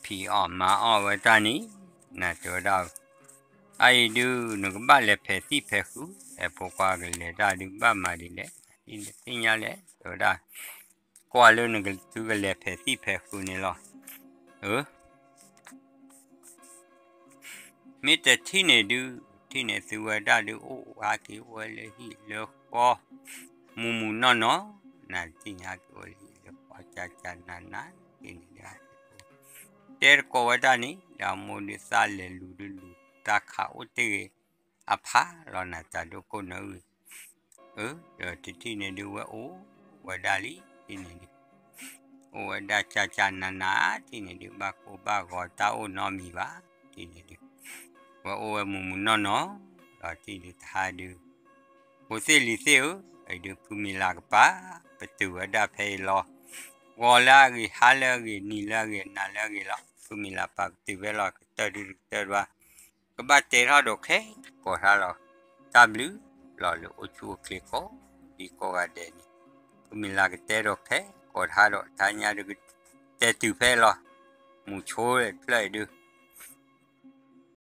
ဖံးအီၣ်မၤအီၣ်ဝဲတၢ်န့ၣ်, နတဲဝဲဒၣ်, အအံၤဒုး နကဘၣ်လဲၤဖဲးသံၣ်ဖဲးဃု, အဲ ဖိခွါကလဲၤတၢ်ဒုးဘၣ်မၤဒ်လဲၣ်, ဒ်နသ့ၣ်ညါလဲၣ် တဲဝဲဒၣ်, ကွၢ်လၢနကသုကလဲၤဖဲးသံၣ်ဖဲးဃုန့ၣ်လီၤ. အၢ မ့ၢ်တထံၣ်န့ၣ်ဒုး, ထံၣ်န့ၣ်သုဝဲဒၣ်ဒုး အိၣ်ဟးက့ၤအိၣ်ဝဲလၢဟံၣ်လၢဃီ, မူးမူးနီၢ်နီၢ်, နသ့ၣ်ညါက့ၤအိၣ်လၢဟံၣ်လၢဃီ ကၢ်ကၢ်နးနး, ဒ်န့ၣ်ဒုး တဲတကိးဝဲဒၣ်န့ၣ် ဒီးမိၢ်ဒုးသးလဲၤလူၤဒုးလူၤ တၢ်ခးအိၣ်တ့ၢ်ဂ့ၤအဖးလီၤ နတၢ်ဒိခိၣ်နၢအုၣ်ဂ့ၤ, အၢ ဒီးတထံၣ်န့ၣ်ဒုးဝဲအိၣ်ဝဲဒၣ်လံ, ဒ်န့ၣ်ဒုး အိၣ်ဝဲဒၣ်ကၢ်ကၢ်နးနး, ထံၣ်န့ၣ်ဒုး ဘၣ်ကိၢ်ဘၣ်ဂီၤတၢ်အိၣ်နီတမံၤဘၣ်, ထံၣ်န့ၣ်ဒုး ဝဲအိၣ်ဝဲမူးမူးနီၢ်နီၢ်, ဒီးထံၣ်ဒုးတဟါဒုး ဖိသ့ၣ်လံၤသ့ၣ်ဧၢ, အံၤဒုးဖုမံၤလၤကပၤ ပတုာ်ဝဲဒၣ်ဖဲအံၤလီၤ. ဂီၤလၢအဂ့ၤ, ဟါလၢအဂ့ၤ, နံၤလၢအဂ့ၤ, နၤလၢအဂ့ၤလီၤ. ဖုမံၤလၤပၤပတုာ်ဖဲလီၤ, ကတၢၢ်ဒုးတကတၢၢ်ဘၣ်, ကဘၣ်တဲထီၣ်ဒီးခဲကိးထါလီၤ. တၢ်ဘျုးလီၤလၢအိၣ်ဆူၣ်အိၣ်ချ့ကိးဒံကိးဂၤဒဲးန့ၣ်, ဖုမံၤလၤကတဲဒီးခဲကိးထါဒီး တဟါညါဒုးကတဲတုၤဖဲလီၤ. မုၢ်ဆိတဖျၢၣ်အံၤဒုး